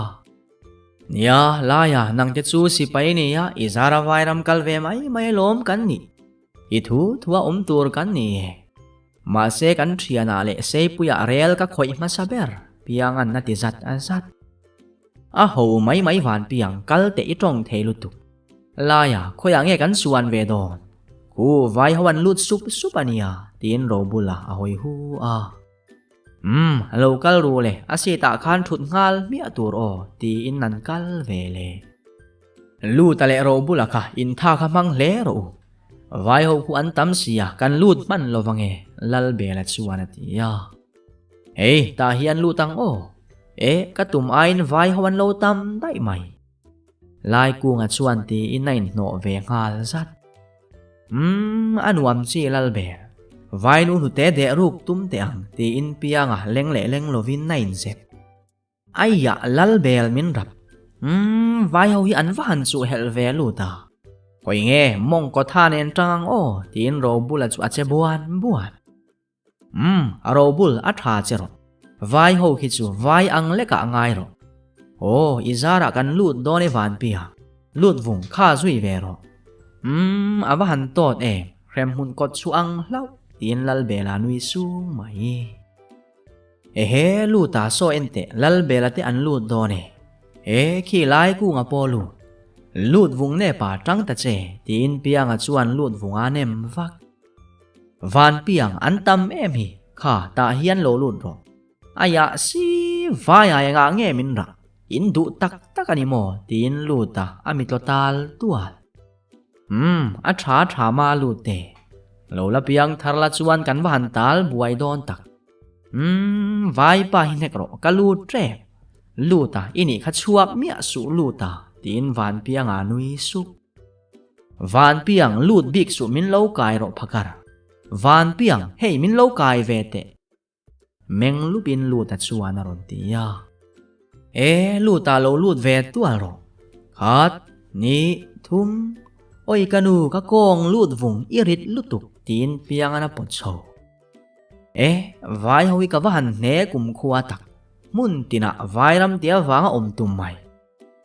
Nia, Laia, nangte chu sipai nia, i zara vairam kal ve mai mai alawm kan nih. I thu thua awm tur kan ni e. Mahse kan thianah leh Seipuiah rel ka khawih hmasa ber, Piangan a ti zat zat. A ho mai mai van Piang, kal teh i tawng thei lutuk. Laia, khawiah nge kan suan ve dawn? Khu, vai ho an lut sup sup a nia, tiin Robula a hawi hu a. Umm, lo kal ru le, a seat ah khan thut nghal hmiah tur aw, tiin an kal ve le. Lut a leh ro bulah kha intha kha hmang hle rawh u. Vai ho khu an tam sia, kan lut hman lo vange, Lalbela chuan a ti a. Hei, tah hian lut ang aw. E, ka tum aiin vai ho an lo tam daih mai. Laikunga chuan tiin a inhnawh ve nghal zat. Umm, a nuam chi Lalbel. Vai nu hnute deh ruk tum teh ang, tiin Pianga leng leh leng lovin a inzep. Aiah Lalbel min rap. Umm, vai ho hi an va han chuh helh ve lut a. Hawi nge, mawngkaw tha nen tang ang aw, tiin Robula chu a che buan buan. Umm, Robul a tha che rawh. Vai ho khi chu vai ang lekah ngai rawh. Aw, i zarah kan lut dawn e Vanpia. Lut vung kha zui ve rawh. Umm, a va han tawt em, hremhmun kawt chu ang hlauh, tiin Lalbela nui sung mai. Ehe, lut a saw en teh, Lalbela te an lut dawn e. E, khi lai kunga pawh lut. Lut vung nepa tang ta che, tiin Pianga chuan lut vunga nem vak. Van Piang, an tam em hi, kha tah hian lo lut rawh. Aiah si, vai ai engah nge min rah, in duh tak tak a ni maw, tiin lut a, a mitlaw tal tual. Umm, a tha tha ma lut te. Lo la piang thar la chuan kan va han tal buai dawn tak. Umm, vai pa hi hnek rawh, ka lut tep. Lut a, i nih kha chhuak miah suh lut a, tiin Vanpianga nui sup. Vanpiang, lut bik suh min lo kai rawh phakar. Vanpiang, hei min lo kai ve teh. Meng lupin lut a chuan a rawn ti a. E, lut ah lo lut ve tual rawh. Khat, ni, thum, awi ka nu ka kawng lut vung i rit lutuk tiin piangan a pawt chho. E, vai ho hi ka va han hne kumkhua tak, hmun tinah vairam tia vanga awm tum mai.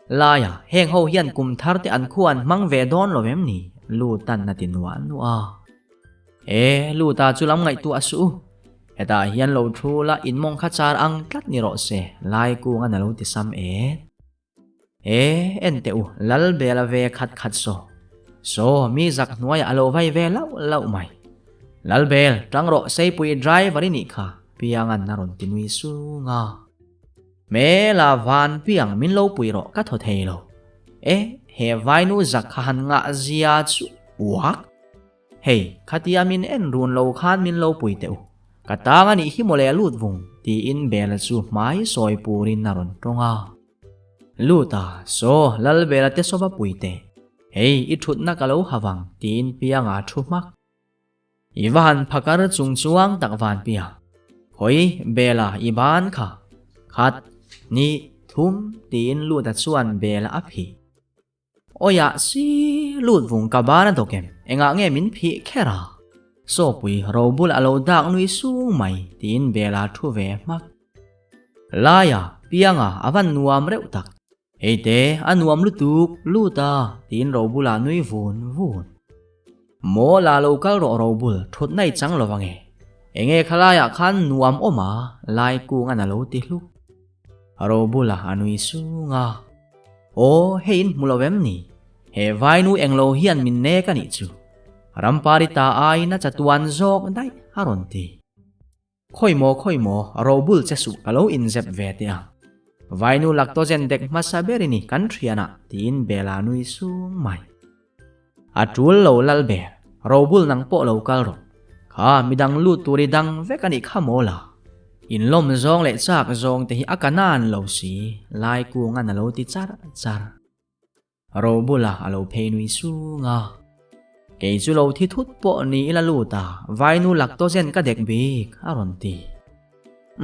Laia, heng ho hian kum thar te an khu an hmang ve dawn lo em ni? Lutan a ti nuah nuah a. E, Luta chu lam ngaihtuah suh u. Hetah hian lo thu la in mawng kha char ang tlat ni rawh se, Laikungan a lo ti sam et. E, en teh u, Lalbela ve khat khat saw. Saw, mi zak hnuaiah a lo vai ve lauh lauh mai. Lalbel, tang rawh, Seipui driver i nih kha, Piangan a rawn ti nui sung a. Hmela van piang min lo pui rawh ka thaw thei lo. E, he vainu zak kha han ngah zia chu uak. Hei, khatia min en run lo khan min lo pui teh u. Ka tang a nih hi mawle a lut vung, tiin Bela chu hmai sawi purin a rawn tawng a. Lut a, Saw, Lal Bela te sawva pui teh. Hei, i thutna ka lo ha vang, tiin Pianga thu hmak. I va han phakar chung chuang tak van pia. Khawi, Bela, i ban kha. Khat, hnih, thum, tiin Luta chuan Bela a phih. Awiah, si, lut vung ka ban a dawk em? Engah nge min phih kher a? Sawpui, robul a lo dak nui sung mai, tiin Bela thu ve hmak. Laia, Pianga, a van nuam reuh tak. Hei te, a nuam lutuk, lut a, tiin Robula nui vun vun. Maw la lo kal rawh Robul, thut na i chang lo ange. Enge khalaiah khan nuam awm a, lai kung an a lo ti hluk. Robula a nui sung a. Aw, hei in hmu lo em ni? He vainu englo hian min nek a nih chu. Rampari ta aiin a chatuan zawk daih a rawn ti. Khawi maw khawi maw, robul che suh ka lo inzep ve teh ang. Vainu lactogen dek hmasa ber i ni kan thianah tiin Bella nui sung mai. A tul lo lal ber, robul nang pawh lo kal rawh. Kha midang lut tur i dang vek a nih kha maw la. Inlawm zawng leh chak zawng te hi a ka nan lo si, lai kungan a lo ti char char. Robula a lo phei nui sung a. Kei chu lo thi thut pawh ni ila lut a, vainu lactogen ka dek bik a rawn ti.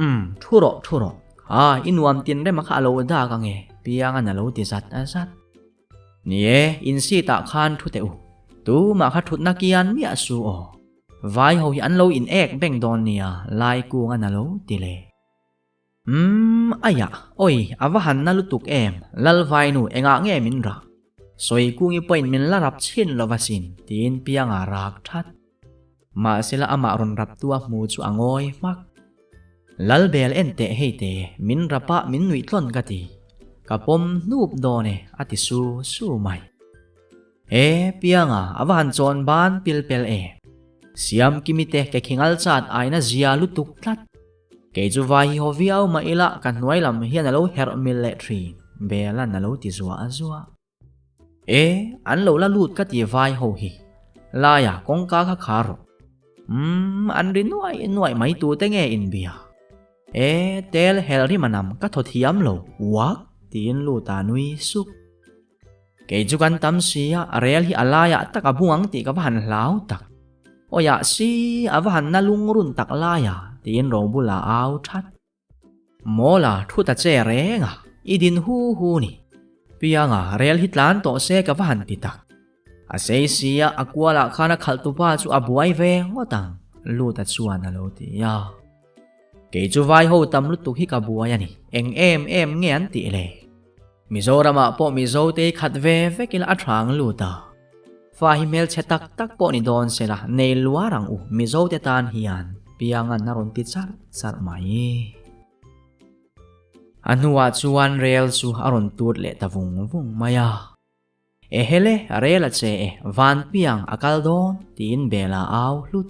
Umm, thu rawh, thu rawh. Kha, i nuam tin rema kha a lo dak ange, Piangan a lo ti zat zat. Ni e, in seat ah khan thu teh u. Tumah kha thutna kian miah su aw. Vai ho hi an lo in ek beng dawn nia, Lai kungan a lo ti leh. Umm, aiah, awi, a va han na lutuk em, Lalvainu, engah nge min rah? Sawikungi pawhin min la rap chhin lo va sin, tiin Pianga rak that. Mahsela amah rawn raptu a hmu chu a ngawi hmak. Lalbel en teh hei te, min rap a min nuih tlawn ka ti. Ka pawm hnup dawn e, a ti su su mai. E, Pianga, a va han chawn ban pil pel e. Siamkimi te ke khingal chat aina zia lutuk tlat. Kei chu vai hi haw viau mah ila ka hnuai lam hian a lo herh mil leh thin, Bela'n a lo ti zuah a zuah. E, an lo la lut ka ti vai ho hi. Laia kawngka kha khar rawh. Umm, an ri nuai nuai mai tute nge inbia? E, tel hel rim a nam ka thaw thiam lo, uak, tiin lut a nui sup. Kei chu kan tam si a, rel hi a laiah tak a bung ang tih ka va han hlau tak. Awiah si, a va han na lungrun tak laia, tiin Robula a au that. Mawla thu ta che reng a, i din hu hu ni. Pianga, rel hi tlan tawh se ka va han ti tak. A sei si a, a kualah khan a khalh tupa chu a buai ve ngawt ang, Luta chuan a lo ti a. Kei chu vai ho tam lutuk hi ka buai a ni, eng em em nge an tih le? Mizoramah pawh Mizo te hi khat ve vek ila a thang lut a. Fa hi hmelchhe tak tak pawh ni dawn se la, nei luar ang u Mizo te tan hian Piangan a rawn ti charh charh mai. A hnuah chuan rel chu a rawn tut leh ta vung vung mai a. Ehele, rel a che e, van piang a kal dawn, tiin Bela a au hlut.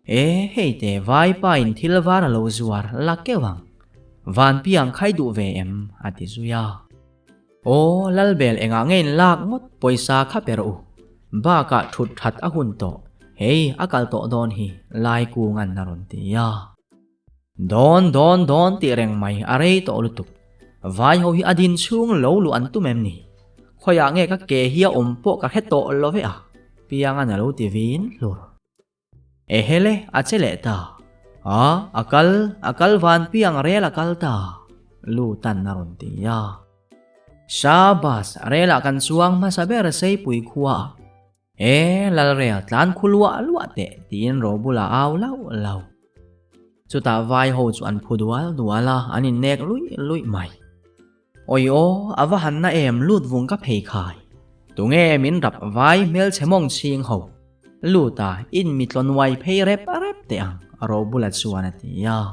E, hei te, vaipa in thil var a lo zuar, la keuh ang. Van piang khai duh ve em? a ti zui a. Aw, Lalbel engah nge in lak ngawt pawisa kha pe rawh u. Bakah thut that a hun tawh, hei a kal tawh dawn hi, Laikunga'n a rawn ti a. Dawn dawn dawn tih reng mai a rei tawh lutuk. Vai ho hi a din chhung lo luh an tum em ni? Khawiah nge ka ke hi a awm pawh ka hre tawh lo ve a, Pianga'n a lo ti vin hlur. Ehele, a che leh ta. A, a kal, a kal van piang rel a kal ta, Lutan a rawn ti a. Shabas, relah kan chuang hmasa ber Seipui khuaah. E, Lalrel, tlan khu luah luah teh, tiin Robula au lauh lauh. Chutah vai ho chu an phu dual dual a, an innek luih luih mai. Awi aw, a va han na em lut vung ka phei khai. Tunge min rap vai hmelchhe mawng chhing ho. Lut a, in mi tlawnwai phei rep rep teh ang, Robula chuan a ti a.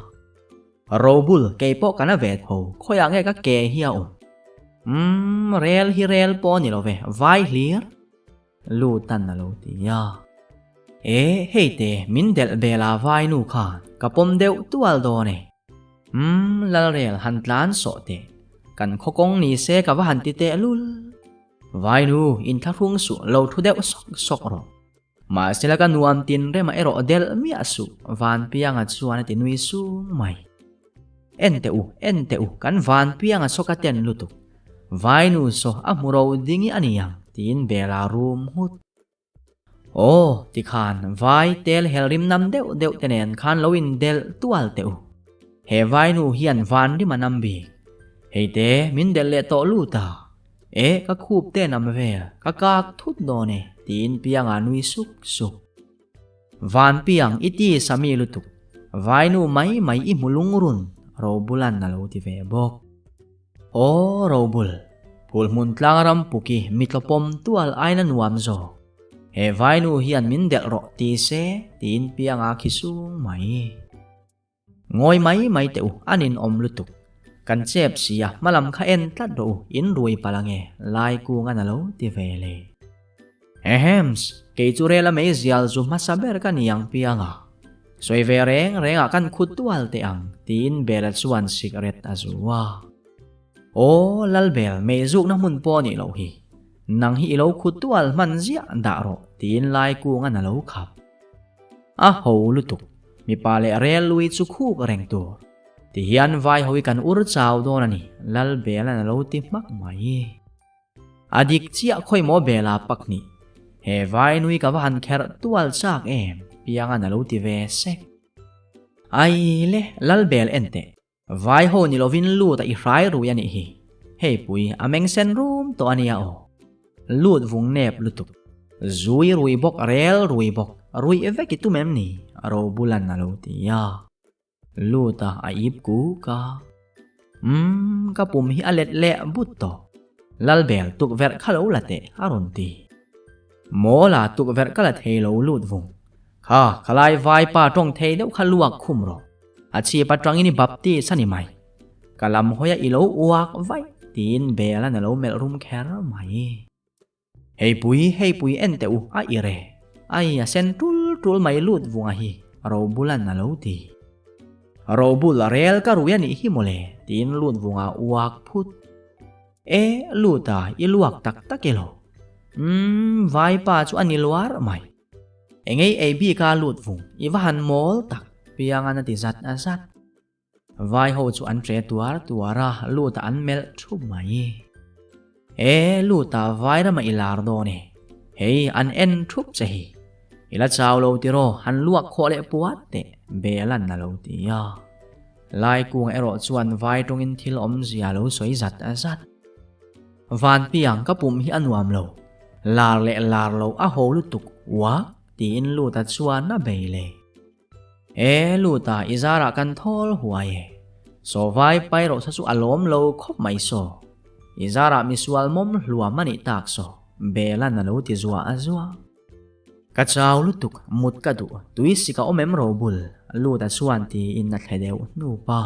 Robul, kei pawh ka na ve tho, khawiah nge ka ke hi a awm? Umm, rel hi rel pawh a ni lo ve, vai hlir. Lutan a lo ti a. E, hei te, min delh bel a vai nu khan, ka pawm deuh tual dawn e. Umm, Lalrel han tlan sawh teh, kan khaw kawng ni se ka va han ti teh lul. Vai nu, inthlahrung suh, lo thu deuh sawk sawk rawh. Mahsela ka nuam tin rema erawh delh miah suh, Vanpianga chuan a ti nui sung mai. En teh u, en teh u, kan Vanpianga saw ka ten lutuk. Vainu saw a hmu ro ding i a ni ang, tiin Bela rum nghut. Aw, tikhan vai tel hel rim nam deuh deuh te nen khan lo in delh tual teh u. He vainu hian van rim a nam bik. Hei te, min delh leh tawh lut a. Eh, ka khup te nam vel, ka kak thut dawn e, tiin Pianga nui suk suk. Van Piang, i ti sa mi lutuk. Vainu mai mai i hmu lungrun, Robulan a lo ti ve bawk. Aw, Robul, phul hmun tlang ram puki mitlawpawm tual aina nuam zawk. He vainu hian min delh rawh ti se, tiin Pianga khi sung mai. Ngawi mai mai teh u, a ninawm lutuk. Kan chep si a, hmalam kha en tlat rawh u, in rui palh ange, lai kung an a lo ti ve le. Ehems, kei chu rel a mei zial zu hmasa ber ka ni ang piang a. Sawi ve reng reng ah kan khut tual teh ang, tiin Bela chuan sikret a zu a. Aw, Lalbel, mei zukna hmun pawh nih loh hi. Nang hi i lo khut tual hman ziah dah rawh, tiin lai kung an a lo khap. A ho lutuk, mipa leh rel lui chu khuk reng tur. Tihian vai ho hi kan ur chau dawn a ni, Lalbela'n a lo ti hmak mai. A dik chiah khawi maw Bela pak nih? He vai nui ka va han kherh tual chak em? Pianga'n a lo ti ve sek. Ai le, Lalbel en teh. Vai ho ni lovin lut a i hrai rui a nih hi. Hei pui, a meng sen rum tawh a nia aw. Lut vung nep lutuk. Zui rui bawk, rel rui bawk, ruih vek i tum em ni? Robulan a lo ti a. Lut a a ip kuk a. Umm, ka pum hi a let leh but tawh. Lalbel tukverh kha lo la teh, a rawn ti. Mawla tukverh ka la thei lo lut vung. Kha, khalai vaipa tawng thei deuh kha luak khum rawh. A chhip atangin i baptist a ni mai. Ka lam hawi a i lo uak vaih tiin Bela'n a lo melh rum kher mai. Hei pui, hei pui en teh u, a i re. Ai, a sen tul tul mai lut vunga hi, Robula'n a lo ti. Robul a rel ka rui a nih hi mawle, tiin lut vunga uak phut. E, lut a, i luak tak tak elo? Umm, vaipa chu a ni luar mai. Engei ei bik a lut vung, i va han mawl tak, Piangan a ti zat a zat. Vai ho chu an ṭe tuar tuar a, lut ah an melh ṭhup mai. E, lut ah vai ramah i lar dawn e. Hei, an en ṭhup che hi. I la chau lo tiraw, han luak khawh leh puat teh, Belan a lo ti a. Lai kung erawh chuan vai tawngin thil awmzia a lo sawi zat a zat. Van piang ka pum hi a nuam lo, lar leh lar lo a ho lutuk uak tiin Luta chuan a bei le. E Luta i zarah kan thawl huai e, saw vai pai rawh sa chu a lawm lo khawp mai saw, i zarah misual mawm hluam a nih tak saw, Bela'n a lo ti zuah a zuah. Ka chau lutuk, mut ka duh, tui sik a awm em Robul? Luta chuan tiin a thle deuh hnup a.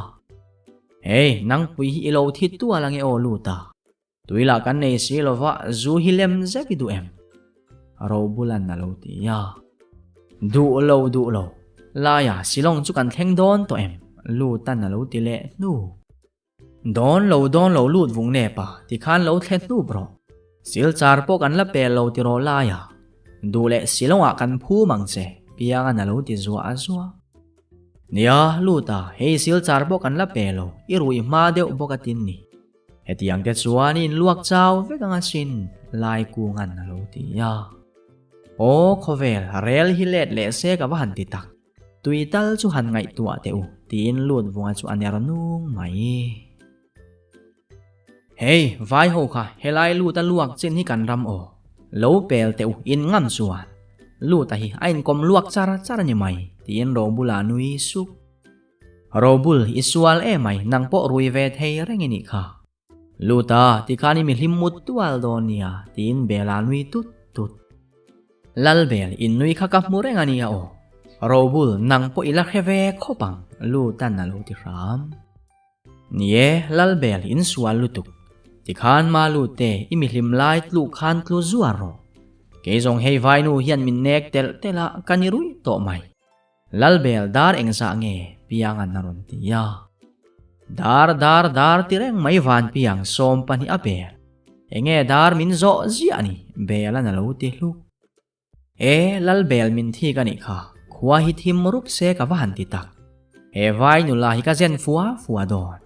Hei, nangpui hi i lo thi tual ange aw lut a. Tui lah kan nei si lova zu hi lem zek i duh em? Robulan a lo ti a. Duh lo, duh lo. Laia Shillong chu kan thleng dawn tawh em? Lutan a lo ti leh hnu. Dawn lo, dawn lo lut vung nep a, tikhan lo thle hnup rawh. Silchar pawh kan la pel lo tiraw laia. Duh leh Shillongah kan phum ang che, Piangan a lo ti zuah zuah. Nia, lut a, hei silchar pawh kan la pe lo, i rui hma deuh bawk a tin ni. Hetiang te chuan i inluak chau vek ang asin, Lai Kunga'n a lo ti a. Aw, khawvel, rel hi let leh se ka va han ti tak. Tui tal chu han ngaihtuah teh u, tiin lut vunga chu a ner nung mai. Hei, vai ho kha, helai lut a luak chin hi kan ram aw. Lo pel teh u, in ngam chuan. Lut a hi a inkawm luak char char a ni mai, tiin Robula nui suk. Robul, i sual e mai, nang pawh rui ve thei reng i nih kha. Lut a, tikhan i mi hlim mut tual dawn nia, tiin Bela nui tut tut. Lalbel, in nui kha ka hmu reng a nia aw. Robul, nang pawh i la hre ve khawp ang, Lutan a lo ti hram. Ni e, Lalbel in sual lutuk. Tikhan ma lut te, i mihlim lai tluh khan tlu zuar rawh. Kei zawng hei vainu hian min nek telh telh a, ka ni ruih tawh mai. Lalbel dar engzah nge Pianga'n a rawn ti a. Dar dar dar ti reng mai van Piang 12 a bel. Enge dar min zawh ziah ni, Bela'n a lo ti hluk. E, Lalbel min thik a nih kha, khua hi thim rup se ka va han ti tak. He vai nula hi ka zen fua fua dawn.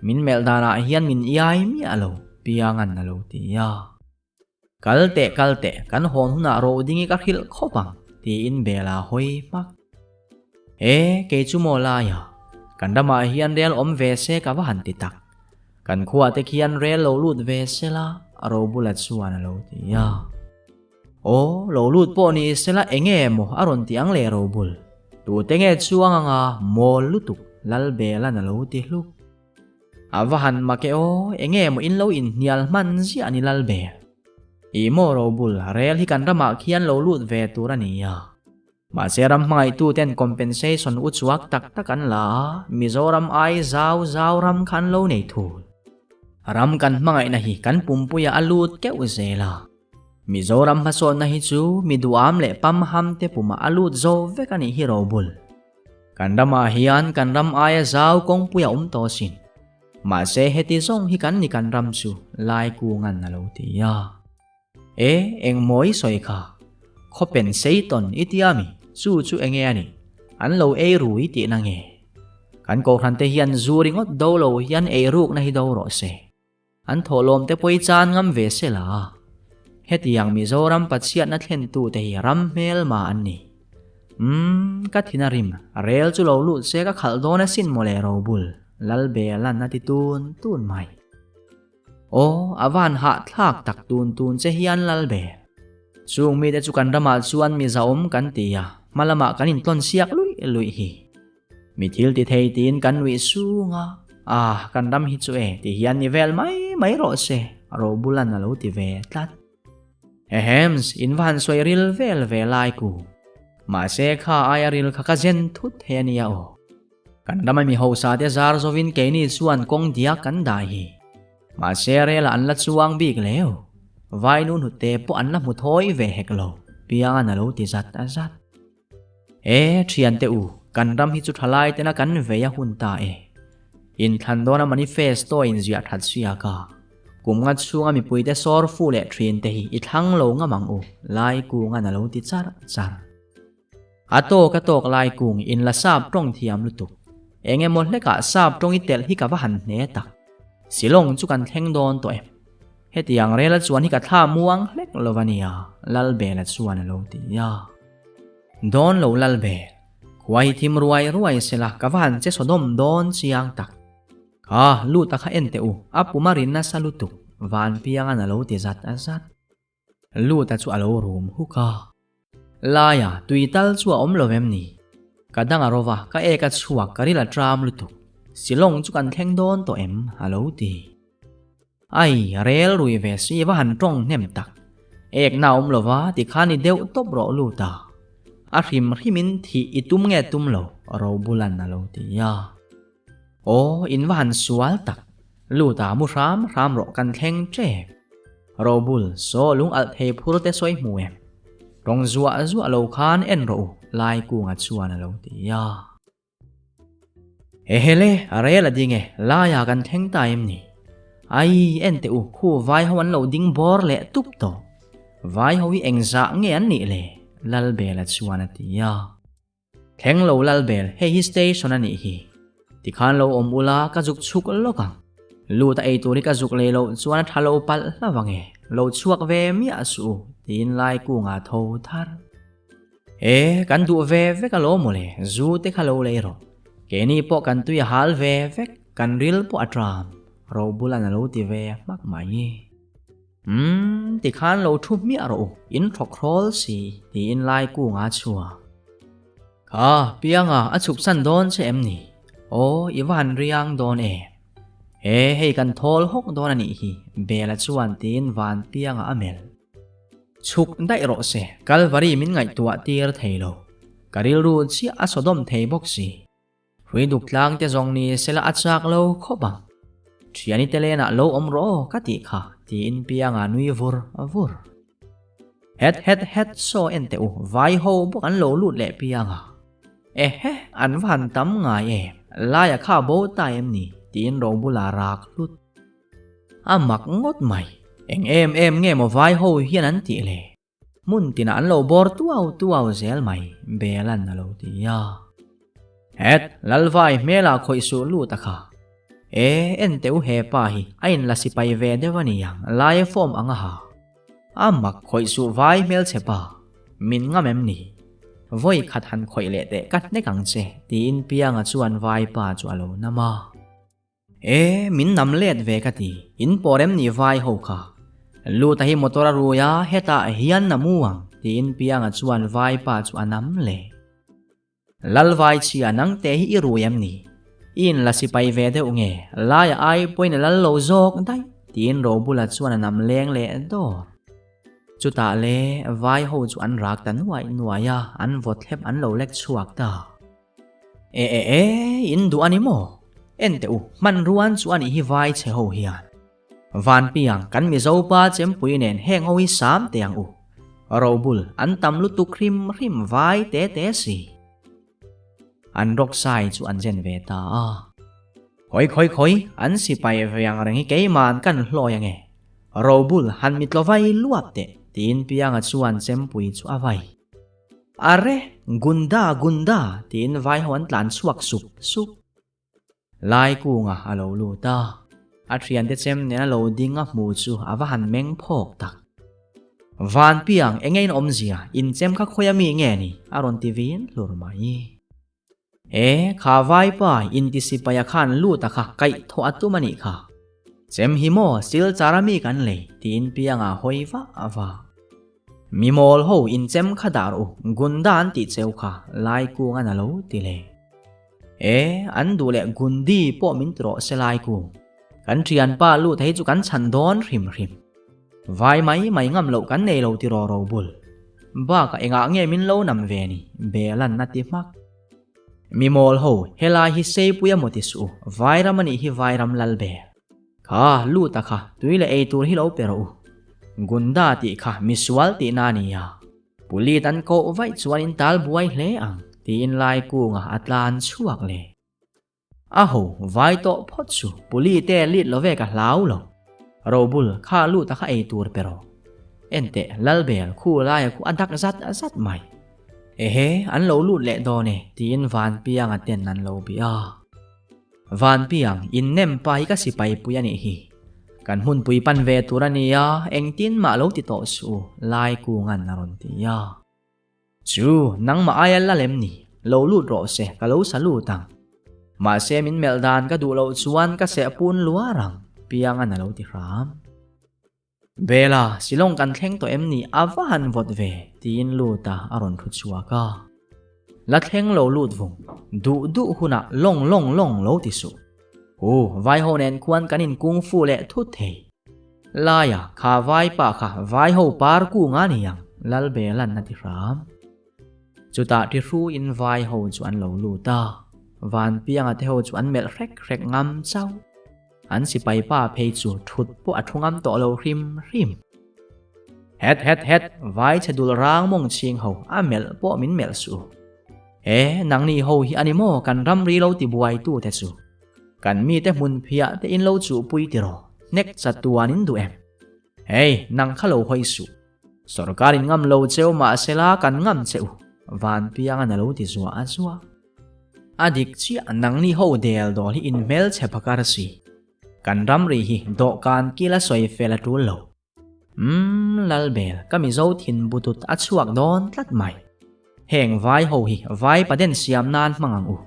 Min melh danah hian min iai miah lo, Piangan a lo ti a. Kal teh kal teh, kan hawn hunah ro ding i ka hrilh khawp ang, tiin Bela hawi hmak. E, kei chu maw laia, kan ramah hian rel awm ve se ka va han ti tak. Kan khuah te khian rel lo lut ve se la, Robula chuan a lo ti a. Aw, lo lut pawh ni se la enge maw a rawn ti ang le Robul? Tute nge chuang anga mawl lutuk Lalbela'n a lo ti hluk. A va han mak e aw, enge maw in lo inhnial hman ziah a ni Lalbel. Ih maw Robul, rel hi kan ramah khian lo lut ve tur a nia. Mahse ram hmangaihtu ten compensation u chuak tak tak an la a, Mizoram ai zau zau ram kha an lo nei thul. Ram kan hmangaihna hi kan pumpuiah a lut keuh zel a. Mizoram hmasawnna hi chu mi duham leh pamham te pumah a lut zo vek a nih hi robul. Kan ramah hian kan ram aia zau kawngpui a awm tawh asin. Mahse heti zawng hi kan ni kan ram chu Laikungan a lo ti a. E, eng maw i sawi kha? Khawpen Satan i tia mi? Chu chu enge a nih? An lo ei ru i tihna nge? Kan kohhran te hian zu ringawt do lo hian ei rukna hi do rawh se. An thawhlawm te pawh i chan ngam ve se la. Hetiang Mizoram Pathiatna thlentu te hi ram hmelma an ni. Umm, ka thin a rim, rel chu lo lut se ka khalh dawn asin mawle Robul, Lalbelan a ti tun tun mai. Aw, a van hahthlak tak tun tun che hian lal be. Chung mite chu kan ramah chuan mi zahawm kan ti a, hma lamah kan intlawn siak luih luih hi. Mi thil ti thei tiin kan nuih sung a, ah kan ram hi chu e ti hian ni vel mai mai rawh se, Robulan a lo ti ve tlat. Ehems, in va han sawi ril vel ve lai ku. Mahse kha aia ril kha ka zen thut thei a nia aw. Kan rama mi hausa te zar zovin keini chuan kawng diak kan dah hi. Mahse rel ah an la chuang bik leu. Vai nu hnute pawh an la hmu thawi ve hek lo, Piangan a lo ti zat a zat. E, thiante u, kan ram hi chu thalai tena kan vei a hun ta e. Inthlan dawna manifesto inziah that siak a, kum nga chhunga mipuite sawr fu leh thinte hi i thlang lo ngam ang u, Laikungan a lo ti char char. A tawk a tawk lai kung in la sap tawng thiam lutuk. Eng emaw hlekah sap tawng i telh hi ka va han hne tak. Silawng chu kan thleng dawn tawh em? Hetiang rela chuan hi ka thla muang hlek lo va nia, Lalbela chuan a lo ti a. Dawn lo Lalbel, khua hi thim ruai ruai sela ka va han che sawdawm dawn chiang tak. Kha, lut a kha en teh u, a pum a ri nasa lutuk, Vanpiangan a lo ti zat zat. Luta chu a lo rum huk a. Laia, tui tal chu a awm lo em ni? Ka dang a rova, ka ek a chhuak, ka ril a tram lutuk. Silawng chu kan thleng dawn tawh em? a lo ti. Ai, rel rui ve si va han tawng hnem tak. Ekna a awm lo va, tikhan i deuh tawp rawh Luta. A hrim hrimin thih i tum nge tum lo, Robulan a lo ti a. Aw, in va han sual tak. Lut a mu hram hram rawh kan thleng tep. Robul, saw lung alh thei phur te sawi hmu em? Tawng zuah zuah lo khan en rawh u, Laikunga chuan a lo ti a. Ehele, a rel a ding e, laiah kan thleng ta em ni? Ai, en teh u, khu vai ho an lo ding bawr leh tup tawh. Vai ho hi engzah nge an nih le? Lalbela chuan a ti a. Thleng lo Lalbel, hei hi station a nih hi. Tikhan lo awm ula ka zuk chhuk lawk ang. Lut a ei tur hi ka zuk lei loh chuan a tha lo palh hlauh ang e, lo chhuak ve miah suh u, tiin Laikunga tho thar. E, kan duh ve vek alawm mawle, zu te kha lo lei rawh. Keini pawh kan tui a hal ve vek, kan ril pawh a tram, Robulan a lo ti ve hmak mai. Umm, tikhan lo thu hmiah rawh u, in thawk hrawl si, tiin Laikunga a chhuak. Kha, Pianga, a chhuk san dawn che em ni? Aw, i va han riang dawn em? He, hei kan thawl hawk dawn a nih hi, Bela chuan tiin Van Pianga a melh. Chhuk daih rawh se, Kalvari min ngaihtuah tir thei lo. Ka rilru chiah a sawdawm thei bawk si. Hrui duk tlang te zawng ni sela a chak lo khawp ang. Thiani te lenah lo awm rawh aw ka tih kha tiin Pianga nui vur vur. Het het het saw en teh u vai ho bawk an lo lut leh Pianga. Ehe an va han tam ngai em laia kha bo ta em ni tiin Robula rak hlut. A mak ngawt mai. Eng em em nge maw vai ho hian an tih le? Hmun tinah an lo bawr tuau tuau zel mai, Bela'n a lo ti a. Het, Lalvai hmelah khawih suh lut a kha. E, en teh u he pa hi, a inla sipai ve deuh a ni ang, laia form ang a ha. A mak khawih suh vai hmelchhe pa, min ngam em ni? Vawi khat han khawih leh teh ka hnek ang che, tiin Pianga chuan vaipa chu a lo nam a. E, min nam let ve ka ti, in pawr em ni vai ho kha? Luta hi motor a rui a, hetah hian na mu ang, tiin Pianga chuan vaipa chu a nam leh. Lalvai chhia nang te hi i rui em ni? I inla sipai ve deuh nge? Laia ai pawhin a lal lo zawk daih, tiin Robula chuan a nam leng leh dawr. Chutah le vai ho chu an rak ta nuaih nuaih a, an vawt thlep an lo lek chhuak ta. E e e, in duh a ni maw? En teh u, hmanruan chu a nih hi vai chhe ho hian. Vanpiang, kan Mizo pa chempui nen heng ho hi sam teh ang u. Robul, an tam lutuk hrim hrim vai te te si. An rawk sai chu an zen ve ta a. Khawi khawi khawi, an sipai ve ang reng hi keiman kan hlawi ange. Robul, han mitlo vai luap teh, tiin Pianga chuan chempui chu a vai. Arre, Gunda, Gunda, tiin vai ho an tlan chhuak sup sup. Lai kunga a lo lut a, a thiante chem nen a lo ding a hmu chu a va han meng phawk tak. Van piang enge in awmzia, in chem kha khawi ami nge ni? a rawn ti vin hlur mai. E, kha vaipa intisipaia khan lut a kha kaih thawh a tum a nih kha. Chem hi maw silchar ami kan lei tiin pianga hawi vah vah. Mi mawl ho in chem kha dar u, Gunda an tih cheu kha lai kung an a lo ti le. E, an duh leh Gundi pawh min ti rawh se lai kung. Kan thianpa lut hei chu kan chhan dawn hrim hrim. Vai mai mai ngam loh kan nei lo ti raw ro bul. Bakah engah nge min lo nam ve ni, Belan a ti hmak. Mi mawl ho, helai hi Seipui a maw ti suh u, Vairam a nih hi Vairam lal ber. Kha, lut a kha, tui leh ei tur hi lo pe rawh u. Gunda tih kha misual tihna a ni a. Pulit an koh vaih chuan in tal buai hle ang, tiin lai kunga a tlan chhuak le. A ho, vai tawh phawt chu, puli te lit lo ve ka hlau lo. Robul, kha lut a kha ei tur pe rawh. Enteh, Lalbel, khu laia khu a dak zat zat mai. Ehe, an lo lut leh dawn e, tiin Vanpianga ten an lo bih a. Vanpiang, in nem pa hi ka sipai pui a nih hi. Kan hmunpui pan ve tur a nia, engtin mah lo ti tawh suh u, Lai Kunga'n a rawn ti a. Chu, nangmah aia la lem ni, lo lut rawh se, ka lo sa lut ang. Mahse min melh dan ka duh loh chuan ka seh pun luar ang, Pianga'n a lo ti hram. Bela, Shillong kan thleng tawh em ni? A va han vawt ve, tiin Luta a rawn thu chhuak a. La thleng lo lut vung, duh duh hunah lawng lawng lawng lo ti suh. Hu, vaiho nen khuan kan in kung fu leh thut thei. Laia, kha vaipa kha vaiho par kung a ni ang, Lal Bela'n a ti hram. Chutah ti hru in vaiho chu an lo lut a, Vanpianga te ho chu an melh hrek hrek ngam chauh. An sipai pa phei chu thut pawh a thu ngam tawh lo hrim hrim. Het het het, vai chhe dul rang mawng chhing ho, a melh pawh min melh suh. E, nangni ho hi a ni maw kan ramri lo ti buai tu te chu. Kan mite hmun phiah te in lo chuhpui tiraw, hnek chatuan in duh em? Hei, nang kha lo hawi suh. Sorkar in ngam lo cheu mahsela kan ngam che u, Vanpianga'n a lo ti zuah a zuah. A dik chiah, nangni ho del dawl hi in hmelchhe phakar si. Kan ramri hi dawhkan kil a sawi fel a tul lo. Umm, Lalbel, ka Mizo thin butut a chhuak dawn tlat mai. Heng vai ho hi vai paden siam nan hmang ang u.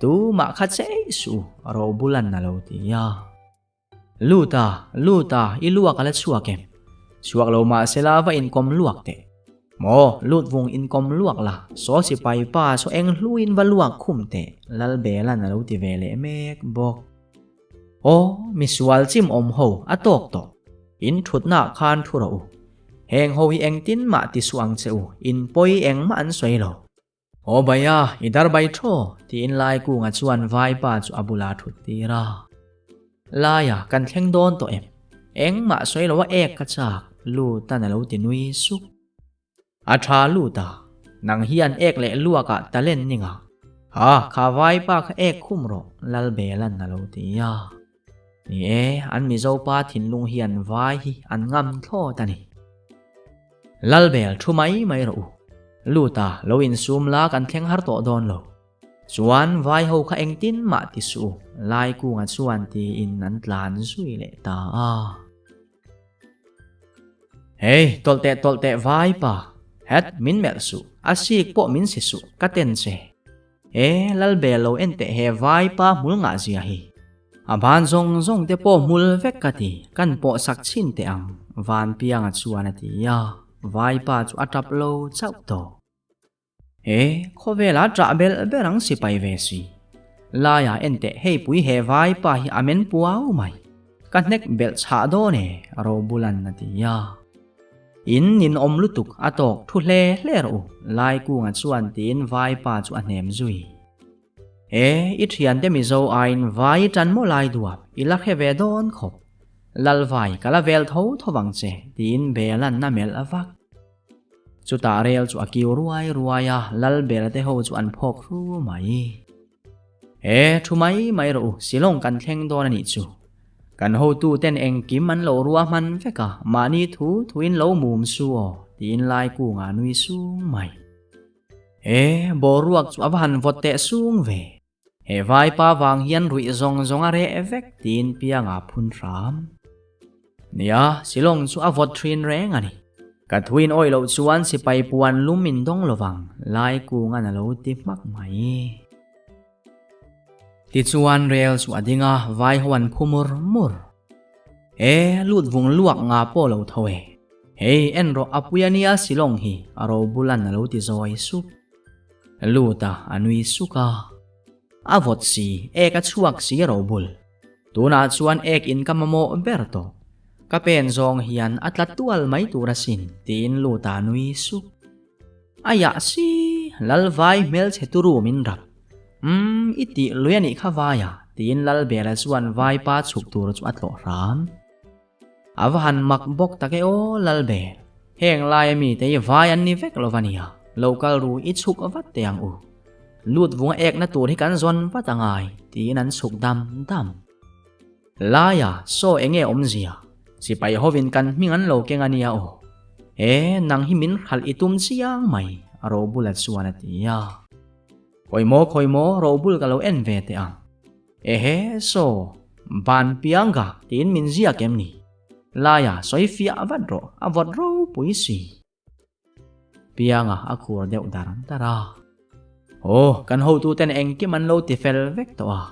Tumah kha chei suh u, Robulan a lo ti a. Lut a, lut a, i luak a la chhuak em? Chhuak lo mahsela va inkawm luak teh. Maw, lut vung inkawm luak la, saw sipai pa saw eng hluin va luak khum teh, Lalbela'n a lo ti ve leh mek bawk. Aw, misual chim awm ho, a tawk tawh. In thutnaah khan thu rawh u. Heng ho hi engtin mah ti suh ang che u, in pawi engmah an sawi lo. Aw Baia, i dar bai thaw, tiin Laikunga chuan vaipa chu a bula thut tir a. Laia, kan thleng dawn tawh em? Engmah sawi lo a ek ka chak, Lutan a lo ti nui suk. A tha Lut a, nang hian ek leh luakah talent ni ngah. Ha, kha vaipa kha ek khum rawh, Lalbelan a lo ti a. Ni e, an Mizo pa thinlung hian vai hi an ngam thlawt a ni. Lalbel thu mai mai rawh u. Lut a, lo insum la kan thleng har tawh dawn lo. Chuan vai ho kha engtin mah ti suh u, Laikunga chuan tiin an tlan zui leh ta a. Hey, tawlh teh tawlh teh vai pa, het min melh suh, a sik pawh min si suh, ka ten che. E, Lalbel lo en teh he vai pa hmul ngah zia hi. A ban zawng zawng te pawh hmul vek ka ti, kan pawh sak chhin teh ang, Vanpianga chuan a ti a, vai pa chu a tap lo chauh tawh. He khawvela ṭah belh ber ang sipai ve si. Laia en teh hei pui he vaipa hi a men puau mai. Ka hnek belh chhah dawn e, Robulan a ti a. In ninawm lutuk a tawk thu hle hle rawh u, Laikunga chuan tiin vaipa chu a hnem zui. E, i thiante Mizo aiin vai i ṭan maw lai duap, i la hre ve dawn khawp. Lalvai ka la vel tho tho vang che, tiin Belan a melh vak. Chutah rel chu a kiu ruai ruai a, Lalbela te ho chu an phawk hru mai. E, thu mai mai rawh u, Shillong kan thleng dawn a nih chu. Kan hotu ten engkim an lo rua hman vek a, mahni thu thuin lo mum su aw, tiin Laikunga a nui sung mai. E, boruak chu a va han vawt teh sung ve. He vaipa vang hian ruih zawng zawng a reh vek tiin Pianga phun hram. Nia, Shillong chu a vawt thin reng a ni. Ka thuin awih loh chuan sipai puan lum in dawng lovang, Laikunga'n a lo ti hmak mai. Tichuan rel chu a ding a, vai ho an phu mur mur. E, lut vung luak nga pawh lo tho e. Hei, en rawh a pui a nia Shillong hi, a robula'n a lo ti zawi sup. Lut a, a nui suk a. A vawt si, ek a chhuak si robul. Tunah chuan ek in ka mamawh ber tawh. Ka pen zawng hian a tla tual mai tur asin, tiin lut a nui suk. A yah si, Lalvai hmelchhe turu min rap. Umm, i tih lui a nih kha vaia, tiin Lalbela chuan vaipa chhuk tur chu a tlawh hram. A va han mak bawk tak e aw Lalbel, heng laia mite hi vai an ni vek lo va nia, lo kal ru i chhuk vat teh ang u. Lut vunga ekna tur hi kan zawn vat a ngai, tiin an chhuk dam dam. Laia, saw enge awmzia? Sipai hovin kan hming an lo keng a nia aw. E, nang hi min hralh i tum chiang mai, Robula chuan a ti a. Khawi maw, khawi maw, Robul ka lo en ve teh ang. Ehe, saw, ban piang ka tiin min ziak em ni? Laia sawi fiah vat rawh, a vawt ropui si. Pianga a khur deuh dar dar a. Aw, kan hotuten engkim an lo ti fel vek tawh a.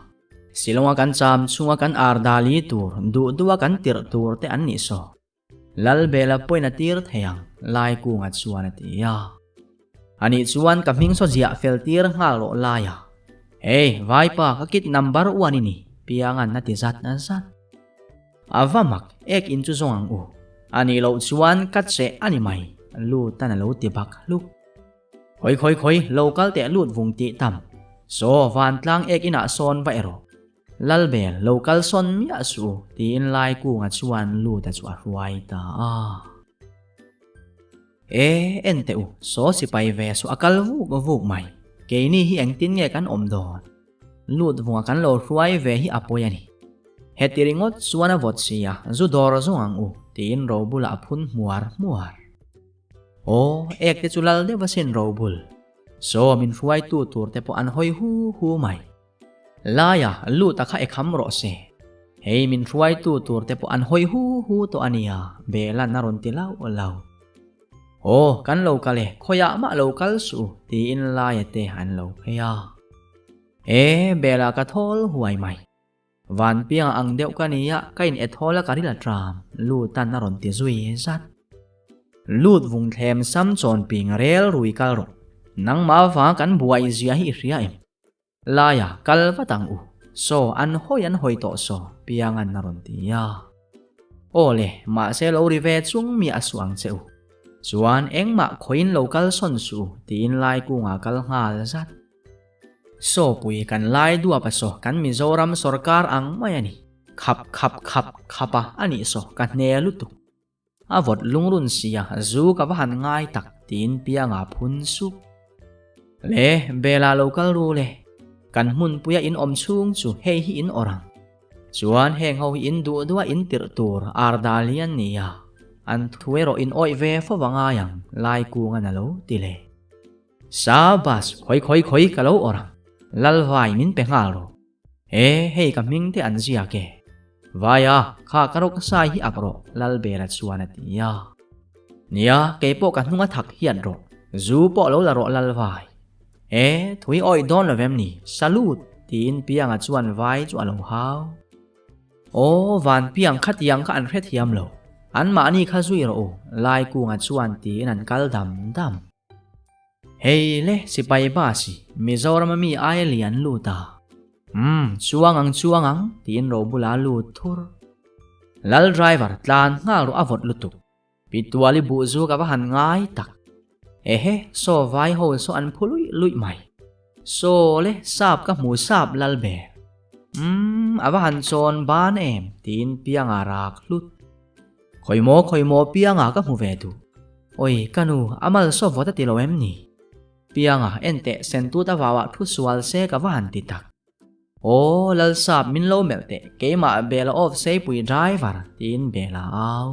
Silonga kan cham chhunga kan ar dali tur, duh duha kan tirh tur te an nih saw. Lalbela pawhin a tir thei ang, Laikunga chuan a ti a. Anih chuan ka hming saw ziah fel tir nghal rawh laia. Hey, vaipa ka kit number one i ni, Pianga'n a ti zat zat. A va mak, ek in chu zawng ang u. Anih loh chuan ka che a ni mai, Lutan a lo ti bak hluk. Khawi khawi khawi, lo kal teh lut vung tih tam. Saw, vantlang ek inah sawn va erawh. Lalbel, lo kal sawn miah suh u, tiin Laikunga chuan Luta chu a hruai ta a. E, en teh u, saw sipai ve suh a kal vuk vuk mai. Keini hi engtin nge kan awm dawn? Lut vunga kan lo hruai ve hi a pawi a ni. Heti ringawt chuan a vawt si a, zu dawr zawng ang u, tiin Robula a phun hmuar hmuar. Aw, ek te chu lal deuh asin Robul. Saw min hruaitu tur te pawh an hawi hu hu mai. Laia lut a kha ekham rawh se. Hei min hruaitu tur te pawh an hawi hu hu tawh a nia, Belan a rawn ti lauh lauh. Aw, kan lo kal e, khawiah mah lo kal suh u, tiin Laia te an lo phei a. E, Bela ka thawl huai mai. Vanpianga ang deuh ka nia, ka in ethawl a ka ril a tram, Lutan a rawn ti zui zat. Lut vung thlem sam chawn ping rel rui kal rawh. Nangmah vanga kan buai zia hi i hria em? Laia kal vat ang u. Saw an hawi an hawi tawh saw, Pianga'n a rawn ti a. Aw le, mahse lo ri ve chung mi a suh ang che u. Chuan engmah khawiin lo kal sawn suh u, tiin Laikunga kal nghal zat. Saw pui kan lai duap a saw, kan Mizoram sawrkar ang mai a ni. Khap khap khap khap a a nih saw, ka hne lutuk. A vawt lungrun sia, zu ka va han ngai tak, tiin Pianga phun sup. Le, Bela lo kal ru le. Kan hmunpuia in awm chhung chu hei hi in awrh ang. Chuan heng ho hi in duh duha in tirh tur Ardali an ni a, an thu erawh in awih ve fo va ngai ang. Laikunga'n a lo ti leh. Sabas, khawi khawi khawi ka lo awrh ang, Lalvai min pe nghal rawh. E, hei ka hming te an ziak e. Vaia, kha ka rawk sai hi ak rawh, Lalbela chuan a ti a. Nia, kei pawh ka hnung a thak hiat rawh, zu pawh lo la rawh Lalvai. E, thui awih dawn lo vem ni, salute, tiin Pianga chuan vai chu a lo hau. Aw, van piang khatiang kha an hrethiam lo. Anmahni kha zui rawh u, Laikunga chuan tiin an kal dam dam. Hei le, sipai bus hi Mizoram a mi aia lian lut a. Umm, chuang ang chuang ang, tiin Robula lut thur. Lal driver tlan nghal rawh a vawt lutuk. Pituali buh zu ka va han ngai tak. Ehe, saw vai ho saw an phu luih luih mai. Saw le, sap ka hmu sap lal ber. Umm, a va han chawn ban em, tiin Pianga rak hlut. Khawi maw, khawi maw Pianga ka hmu ve duh. Oi, ka nu, a mal saw vawt a ti lo em ni? Pianga, en teh, sentut a vauah thu sual se ka va han ti tak. Aw, Lalsap min lo melh teh, keimah Bela off Seipui driver tiin Bela a au.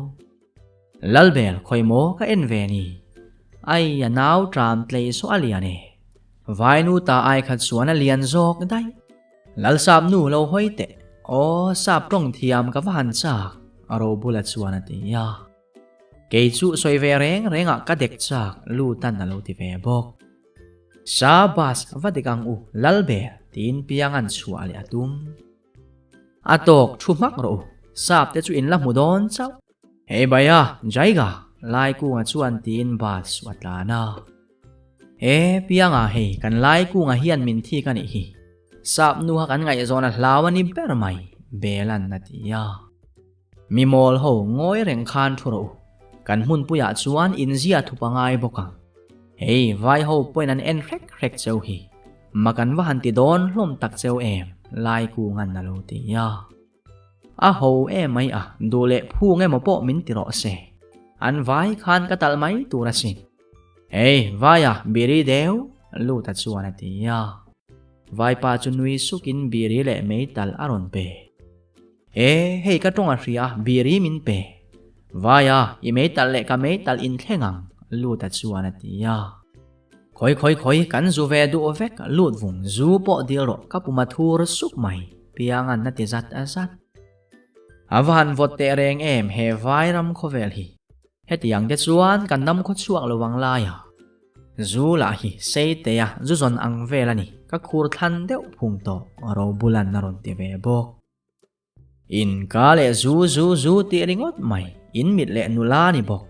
Lalbel, khawi maw ka en ve ni? Ai, a nau tram tlei saw a lian e. Vainu ta ai khat chuan a lian zawk daih. Lalsap nu lo hawi teh, aw sap tawng thiam ka va han chak, a robula chuan a ti a. Kei chu sawi ve reng rengah ka dek chak, Lutan a lo ti ve bawk. Sa bus va dik ang u Lalber tiin Pianga'n chhuah leh a tum. A tawk thu hmak rawh u, sap te chu in la hmu dawn chauh. Hei Bhaiya, Jaiga, Laikunga chuan tiin bus chu a tlan a. E Pianga hei kan Laikunga hian min thik a nih hi. Sap nu kha kan ngaihzawn a hlau a ni ber mai, Bela'n a ti a. Mi mawl ho ngawi reng khan thu rawh u. Kan hmunpuiah chuan inzia thup a ngai bawk ang. Hei, vai ho pawhin an en hrek hrek cheu hi. Ma kan va han ti dawn hlawm tak cheu em, Laikunga'n a lo ti a. A ho em mai a, duh leh phung emaw pawh min ti rawh se. An vai khan ka talh mai tur asin. Hei, vaia biri deuh, Luta chuan a ti a. Vaipa chu nui sukin biri leh meitalh a rawn pe. E, hei ka tawng a hria, biri min pe. Vaia, i meitalh leh ka meitalh in thleng ang, Luta chuan a ti a. Khawi khawi khawi, kan zu ve duh vek, lut vung, zu pawh dil rawh, ka pum a thur suk mai, Pianga'n a ti zat zat. A va han vawt teh reng em he vairam khawvel hi. Hetiang te chuan kan dam khaw chhuak lo ang lai a. Zu lah hi Seitea zu zawn ang vel a ni, ka khur thlan deuh phung tawh, Robulan a rawn ti ve bawk. In ka leh zu zu zu tih ringawt mai, in mit leh nula ni bawk.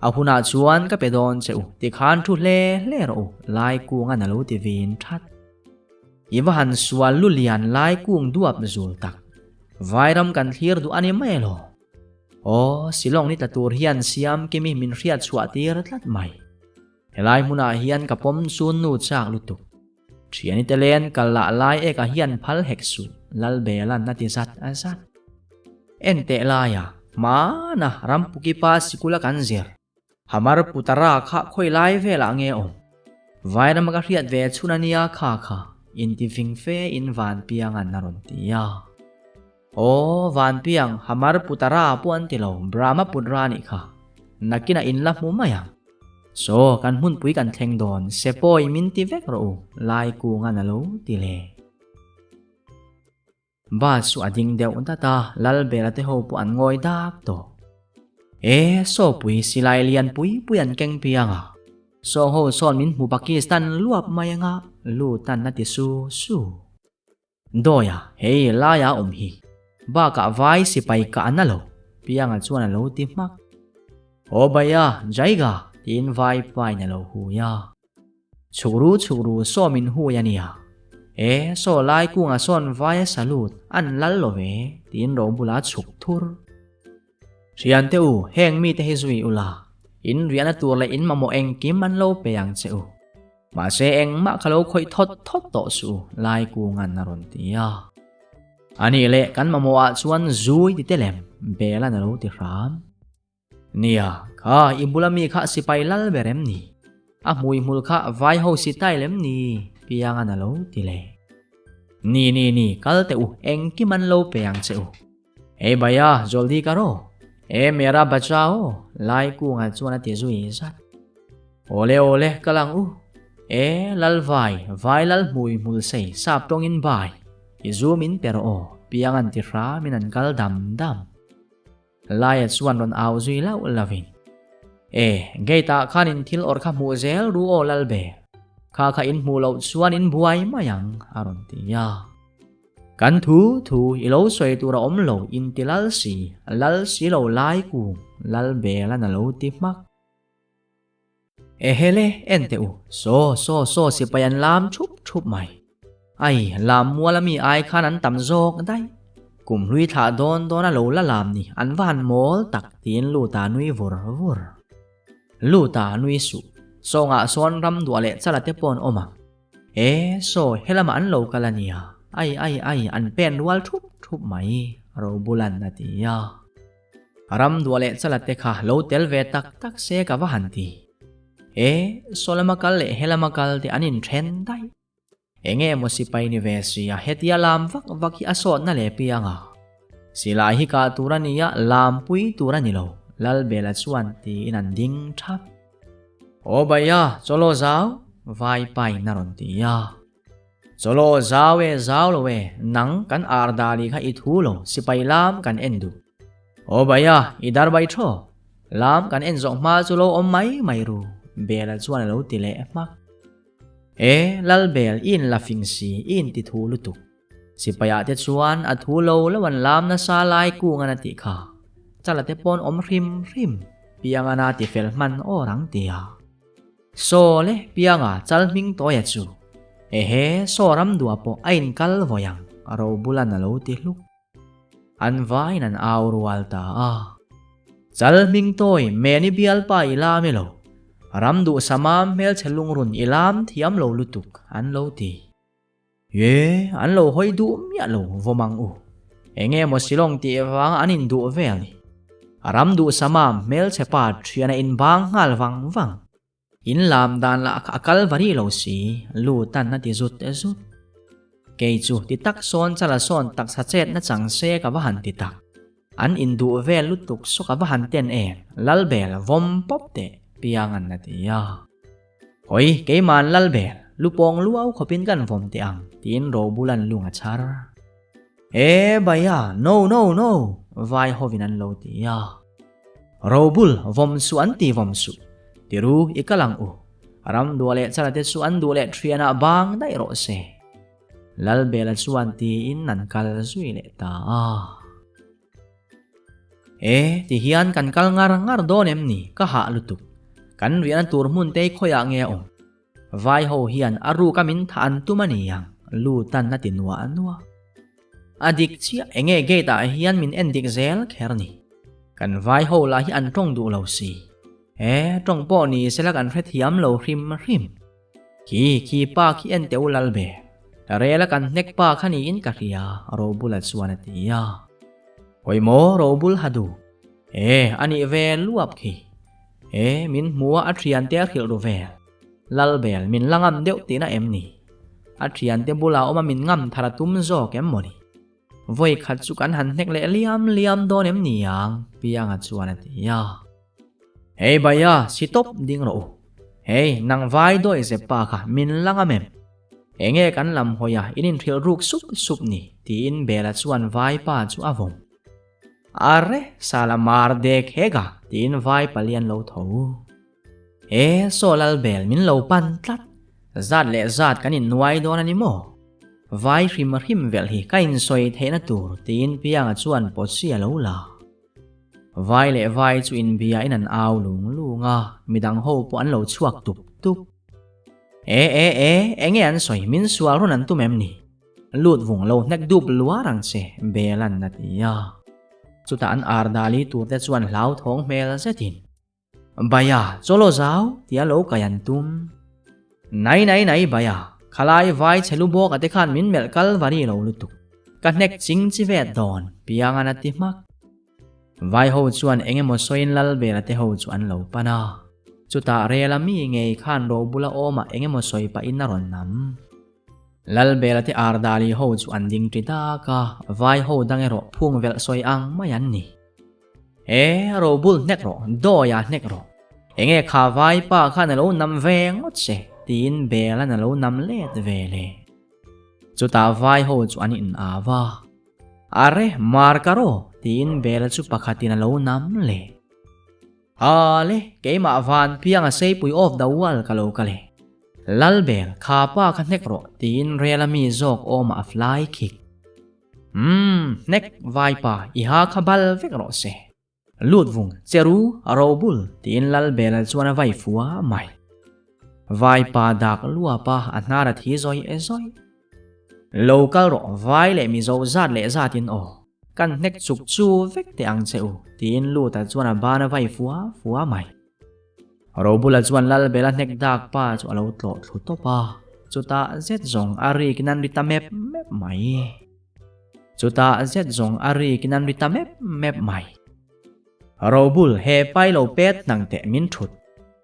A hunah chuan ka pe dawn che u, tikhan thu hle hle rawh u, Laikunga'n a lo ti vin that. I va han sual lu lian Laikung duap zul tak. Vairam kan thlir duh a ni mai elaw? Aw, Shillong ni tla tur hian siam kimi min hriat chhuah tir tlat mai. Helai hmunah hian ka pawm chun nu chak lutuk. Thiani te len kal lah lai eka hian phal hek suh, Lalbela'n a ti zat a zat. En teh laia, hmana Rampukipa sikula kan zir. Hamar Putara kha khawi lai velah nge awm? Vairama ka hriat ve chhun a nia kha kha, inti ving fe in Vanpianga'n a rawn ti a. Aw, Vanpiang, Hamar Putara pawh an ti lo, Brahmaputra nih kha. Nakinah in la hmu mai ang. Saw, kan hmunpui kan thleng dawn, Sepawi min ti vek rawh u, Laikunga'n a lo ti le. Bus chu a ding deuh dat a, Lalbela te ho pawh an ngawi dak tawh. E, sawpui silai lian pui pui an keng piang a. Saw ho sawn min hmu Pakistan luap mai anga, Lutan a ti su su. Dawia, hei laia awm hi. Bakah vai sipai ka an a lo, Pianga chuan a lo ti hmak. Aw Bhaiya, Jaiga, tiin vai pain a lo hui a. Chhukru chhukru sawm in hui a nia. E, saw lai kunga sawn vai a salute, an lal lo ve, tiin ro bula chhuk thur. Thiante u, heng mite hi zui ula, in riahna tur leh in mamawh engkim an lo pe ang che u. Mahse engmah ka lo khawih thawt thawt tawh suh u, Laikunga'n a rawn ti a. Anih leh kan mamawhah chuan zui ti te lem, Bela'n a lo ti hram. Nia, kha i bula mi kha sipai lal ber em ni? A hmuihmul kha vai ho si tai lem ni? Pianga'n a lo ti leh. Ni ni ni, kal teh u, engkim an lo pe ang che u. Hey bhaiya, jaldi karo. E mera bachao, Laikunga chuan a ti zui zat. Awle awle, kal ang u. E, lal vai, vai lal hmui hmul sei, sap tawngin bai. I zu min pe rawh aw, piang an ti hramin an kal dam dam. Laia chuan rawn au zui lauh lovin, E, gate ah khan in thil awrh kha hmuh zel ru aw Lalbe, kha kha in hmuh loh chuan in buai mai ang, a rawn ti a. Kan thu thu i lo sawi tur a awm lo in ti lal si, lal si lo lai kung, Lalbela'n a lo ti hmak. Ehele, en teh u, saw, saw, saw sipai an lam thup thup mai. Ai, lam mual ami ai khan an tam zawk daih. Kum hlui thlah dawn dawn a lo la lam ni, an va han mawl tak tiin Luta nui vur vur. Luta nui suh, sawngah sawn ram duah leh chala te pawh an awm ang. E, saw, helamah an lo kal a nia, ai, ai, ai, an pen rual thup thup mai, Robulan a ti a. Ram duah leh chala te kha lo tel ve tak tak se ka va han ti. E, saw lama kal leh he lama kal te an inthen daih. Enge emaw sipai ni ve sia hetia lam vak vak hi a sawtna leh piang a. Silai hi kah tur a nia, lam pui tur a ni lo, Lalbela chuan tiin an ding thap. Aw Bhaiya, chawlaw zau, vai pain a rawn ti a. Chawlaw zau e zau lo e, nang kan ar dali kha i thu lo, sipai lam kan en duh. Aw Bhaiya, i dar bai thaw. Lam kan en zawh hma chu lo awm mai mai ru, Bela chuan a lo ti leh hmak. E, Lal Bel, i in la fing si, i in ti thu lutuk. Sipaiah te chuan a thu lo lo an lam nasa lai kung an a tih kha. Chala te pawn awm hrim hrim, Piangana ti fel hman awr ang tia. Saw le Pianga chal hming tawia chu. Ehe, saw ram duah pawh a inkal vawi ang, Robulan a lo ti hluk. An vaiin an au rual ta a. Chal hming tawi Meni bialpa i lam elo, ram duh samam hmelchhe lungrun i lam thiam lo lutuk, an lo ti. Ye, an lo hawi duh miah lo vawm ang u. Enge maw Shillong tih vanga an induh vel ni. A ram duh samam hmelchhe pa thian a inbang nghal vang vang. In lam dan lah kha a kal vari lo si, Lutan a ti zut zut. Kei chu ti tak sawn chala sawn taksa chet na chang se ka va han ti tak. An induh vel lutuk saw ka va han ten em, Lalbel vawm pawp teh Piangan a ti a. Hawi, keima'n Lalbel, lupawng luau khawpin kan vawm teh ang, tiin Robulan lung a chhar. E, Bhaiya, no, no, no, vai hovin an lo ti a. Robul, vawm suh an ti vawm suh. Tiru, i kal ang u. Ram duah leh chala te chu an duh leh thianah bang daih rawh se. Lalbela chuan tiin an kal zui leh ta a. E, ti hian kan kal ngar ngar dawn em ni? Ka hah lutuk. Kan riahna tur hmun te khawiah nge a awm? Vai ho hian a ruka min thah an tum a ni ang, Lutan a ti nuah nuah. A dik chiah, enge gate ah hian min en dik zel kher ni. Kan vai ho lah hi an tawng duh lo si. E, tawng pawh ni sela kan hrethiam lo hrim hrim. Khi, khi pa khi en teh u lal ve. Rel a kan hnek pa kha niin ka hria, Robula chuan a ti a. Hawi maw Robul ha duh? E, a nih ve luap khi. E, min hmu a a thiante a hrilh ru vel. Lalbel, min la ngam deuh tihna em ni? A thiante bulah awm a min ngam thar a tum zawk em mawni? Vawi khat chu kan han hnek leh liam liam dawn em ni ang? Pianga chuan a ti a. Hei Bhaiya, si tawp ding rawh u. Hei, nang vai dawi zep pa kha min la ngam em? Enge kan lam hawi a, in inhrilh ruk sup sup ni, tiin Bela chuan vai pa chu a vawm. Arre, sala mar dek hek a, tiin vai palian lo tho. E, saw Lalbel min lo pan tlat. Zat leh zat kan innuai dawn a ni maw? Vai hrim hrim velh hi ka insawi theihna tur, tiin Pianga chuan pawtsi a lo la. Vai leh vai chu inbia in an au lung lung a, midang ho pawh an lo chhuak tup tup. E e e, enge an sawi min sual rawn an tum em ni? Lut vung lo hnek dup luar ang che, Belan a ti a. Chutah an ar dali tur te chuan hlauthawng hmel zetin, Baya, chawlaw zau, tia lo kai an tum. Nai nai nai Baya, khalai vai chhe lu bawk a te khan min melh kal vari lo lutuk. Ka hnek ching chi vet dawn, Piangan a ti hmak. Vai ho chuan eng emaw sawiin Lalbela te ho chu an lo pan a. Chutah rel a mi ngei khan ro bula awmah eng emaw sawi pahin a rawn nam. Lalbela te Ardali ho chu an ding ṭi dak a, vai ho dang erawh phung velh sawi ang mai an ni. E, ro bul hnek rawh, dawi ah hnek rawh. Enge kha vaipa khan a lo nam ve ngawt che tiin Bela'n a lo nam let ve le. Chutah vai ho chu an in au a. Are, mar ka rawh tiin Bela chu pakhatin a lo nam le. Ale, keimah van piang a seipui of the world ka lo kal e. Lalbel, kha pa kha hnek rawh tiin rel a mi zawk awmah a fly kick. Umm, hnek vaipa i ha kha bal vek rawh se. Lut vung, che ru, a ro bul, tiin Lalbela chuan a vai fua mai. Vaipa dak luapa a hnar a thi zawi e zawi. Lo kal rawh, vai leh mizo zat leh zatin aw, kan hnek chuk chu vek teh ang che u, tiin Luta chuan a ban a vai fua fua mai. Robula chuan Lalbela hnek dak pa chu a lo tlawh thlu tawp a, chutah zet zawng a rikin an ri ta mep mep mai. Chutah zet zawng a rikin an ri ta mep mep mai. Robul, he pai lo pet hnang teh min thut.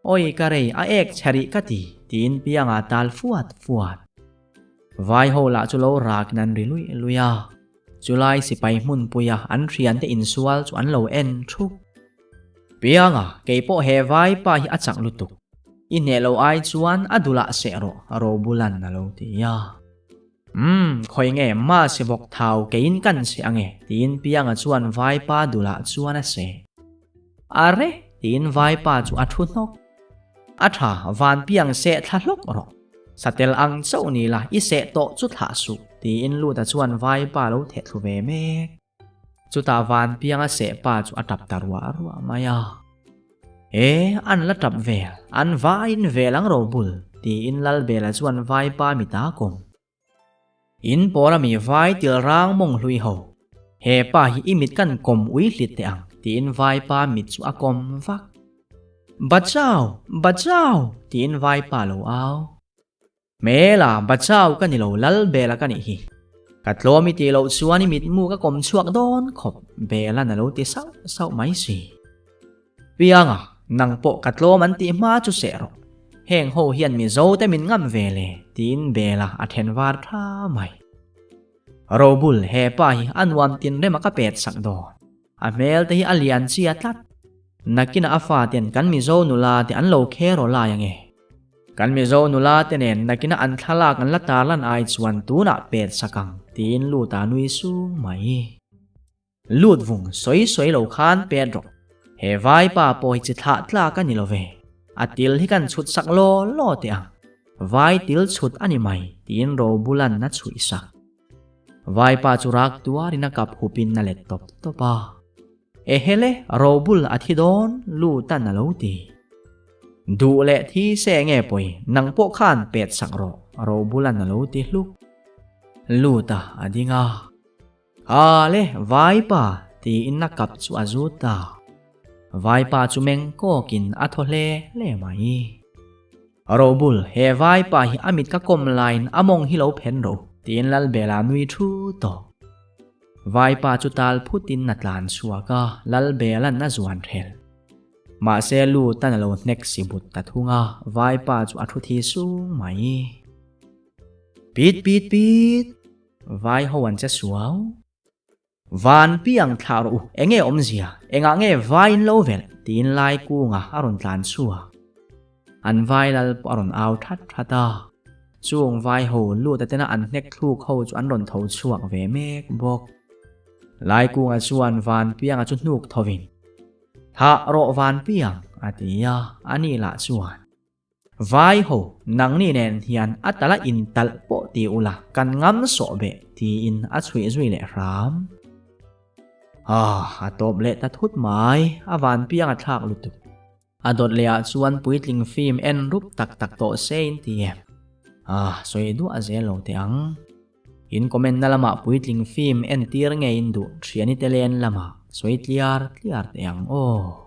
Awi ka rei a ek chhe rih ka ti, tiin pianga tal fuat fuat. Vai ho lah chu lo rakin an ri luih luih a. Chulai sipai hmunpuia an thiante insual chu an lo en thup. Pianga, kei pawh he vai pa hi a chak lutuk. I hneh lo ai chuan a dulah seh rawh, Robulan a lo ti a. Umm, khawi nge ma se vawk thau keiin kan se ange, tiin Pianga chuan vaipa dulah chuan a se. Are, tiin vaipa chu a thu hnawk. A tha, van Piang seh thla hlawk rawh. Satel ang chauh ni la, i seh tawh chu thlah suh, tiin Luta chuan vaipa lo theh thlu ve mek. Chutah van Pianga seh pa chu a tap ta ruah ruah mai a. E, an la tap vel, an vaiin vel ang ro bul, tiin Lalbela chuan vaipa mit a kawm. In pawl a mi vai til rang mawng hlui ho, he pa hi i mit kan kawm ui hlit teh ang, tiin vaipa mit chu a kawm vak. Bachau! Bachau! tiin vaipa lo au. Hmela, Bachau ka ni lo, Lalbela ka nih hi. Ka tlawm i tih loh chuan i mitmu ka kawm chhuak dawn khawp, Bela'n a lo ti sauh sauh mai si. Pianga, nang pawh ka tlawm an tih hma chu seh rawh. Heng ho hian Mizo te min ngam ve le, tiin Bela a then var tha mai. Robul, he pa hi a nuam tinrema ka pet sak dawn. A hmel te hi a lian chia tlat. Nakinah a faten kan Mizo nula te an lo kher aw lai ange. Kan Mizo nula te nen nakinah an thlalak an la tarlan ai chuan tunah pet sak ang tiin lut a nui sung mai. Lut vung sawi sawi lo khan pet rawh. He vaipa pawh hi chi thlah tlak a ni lo ve. A til hi kan chhut sak law law teh ang. Vai til chhut a ni mai tiin Robulan a chhuih sak. Vaipa chu rak tuarin a kap hupin a let tawp tawp a. Ehele, Robul a thi dawn, Lutan a lo ti. Duh leh thi se nge pawi, nang pawh khan pet sak rawh, Robulan a lo ti hluk. Luta a ding a. Hale, Vaipa, tiin a kap chu a zut a. Vaipa chu meng kawkin a thaw hle hle mai. Robul, he vaipa hi a mit ka kawm laiin a mawng hi lo phen ro, tiin Lalbela nui thu tawh. Vaipa chu tal phutin a tlan chhuak a, Lalbela'n a zuan hrel. Mahse Lutan a lo hnek si but ta thung a, vaipa chu a thu thi sung mai. Pit pit pit! Vai ho an che suau. Van piang thlah rawh u, enge awmzia, engah nge vai in lo velh? tiin lai kunga a rawn tlan chhuak. An vai lal pawh a rawn au that that a, chung vai ho lut a tena an hnek thluk ho chu an rawn tho chhuak ve mek bawk. Lai kunga chuan van pianga chu hnuk thovin, Thah rawh van piang, a ti a, ani lah chuan. Vai ho, nangni nen hian a tala intalh pawh ti ula kan ngam sawh beh tiin a chhuih zui leh hram. Ah, a tawp leh ta thut mai, a van piang a thlak lutuk. A dawt leh ah chuan puitling film en rup tak tak tawh se in ti em? Ah, sawi duah zel lo teh ang. In comment na lamah puitling film en tir ngei in duh thiani te len lamah sawi tliar tliar teh ang aw.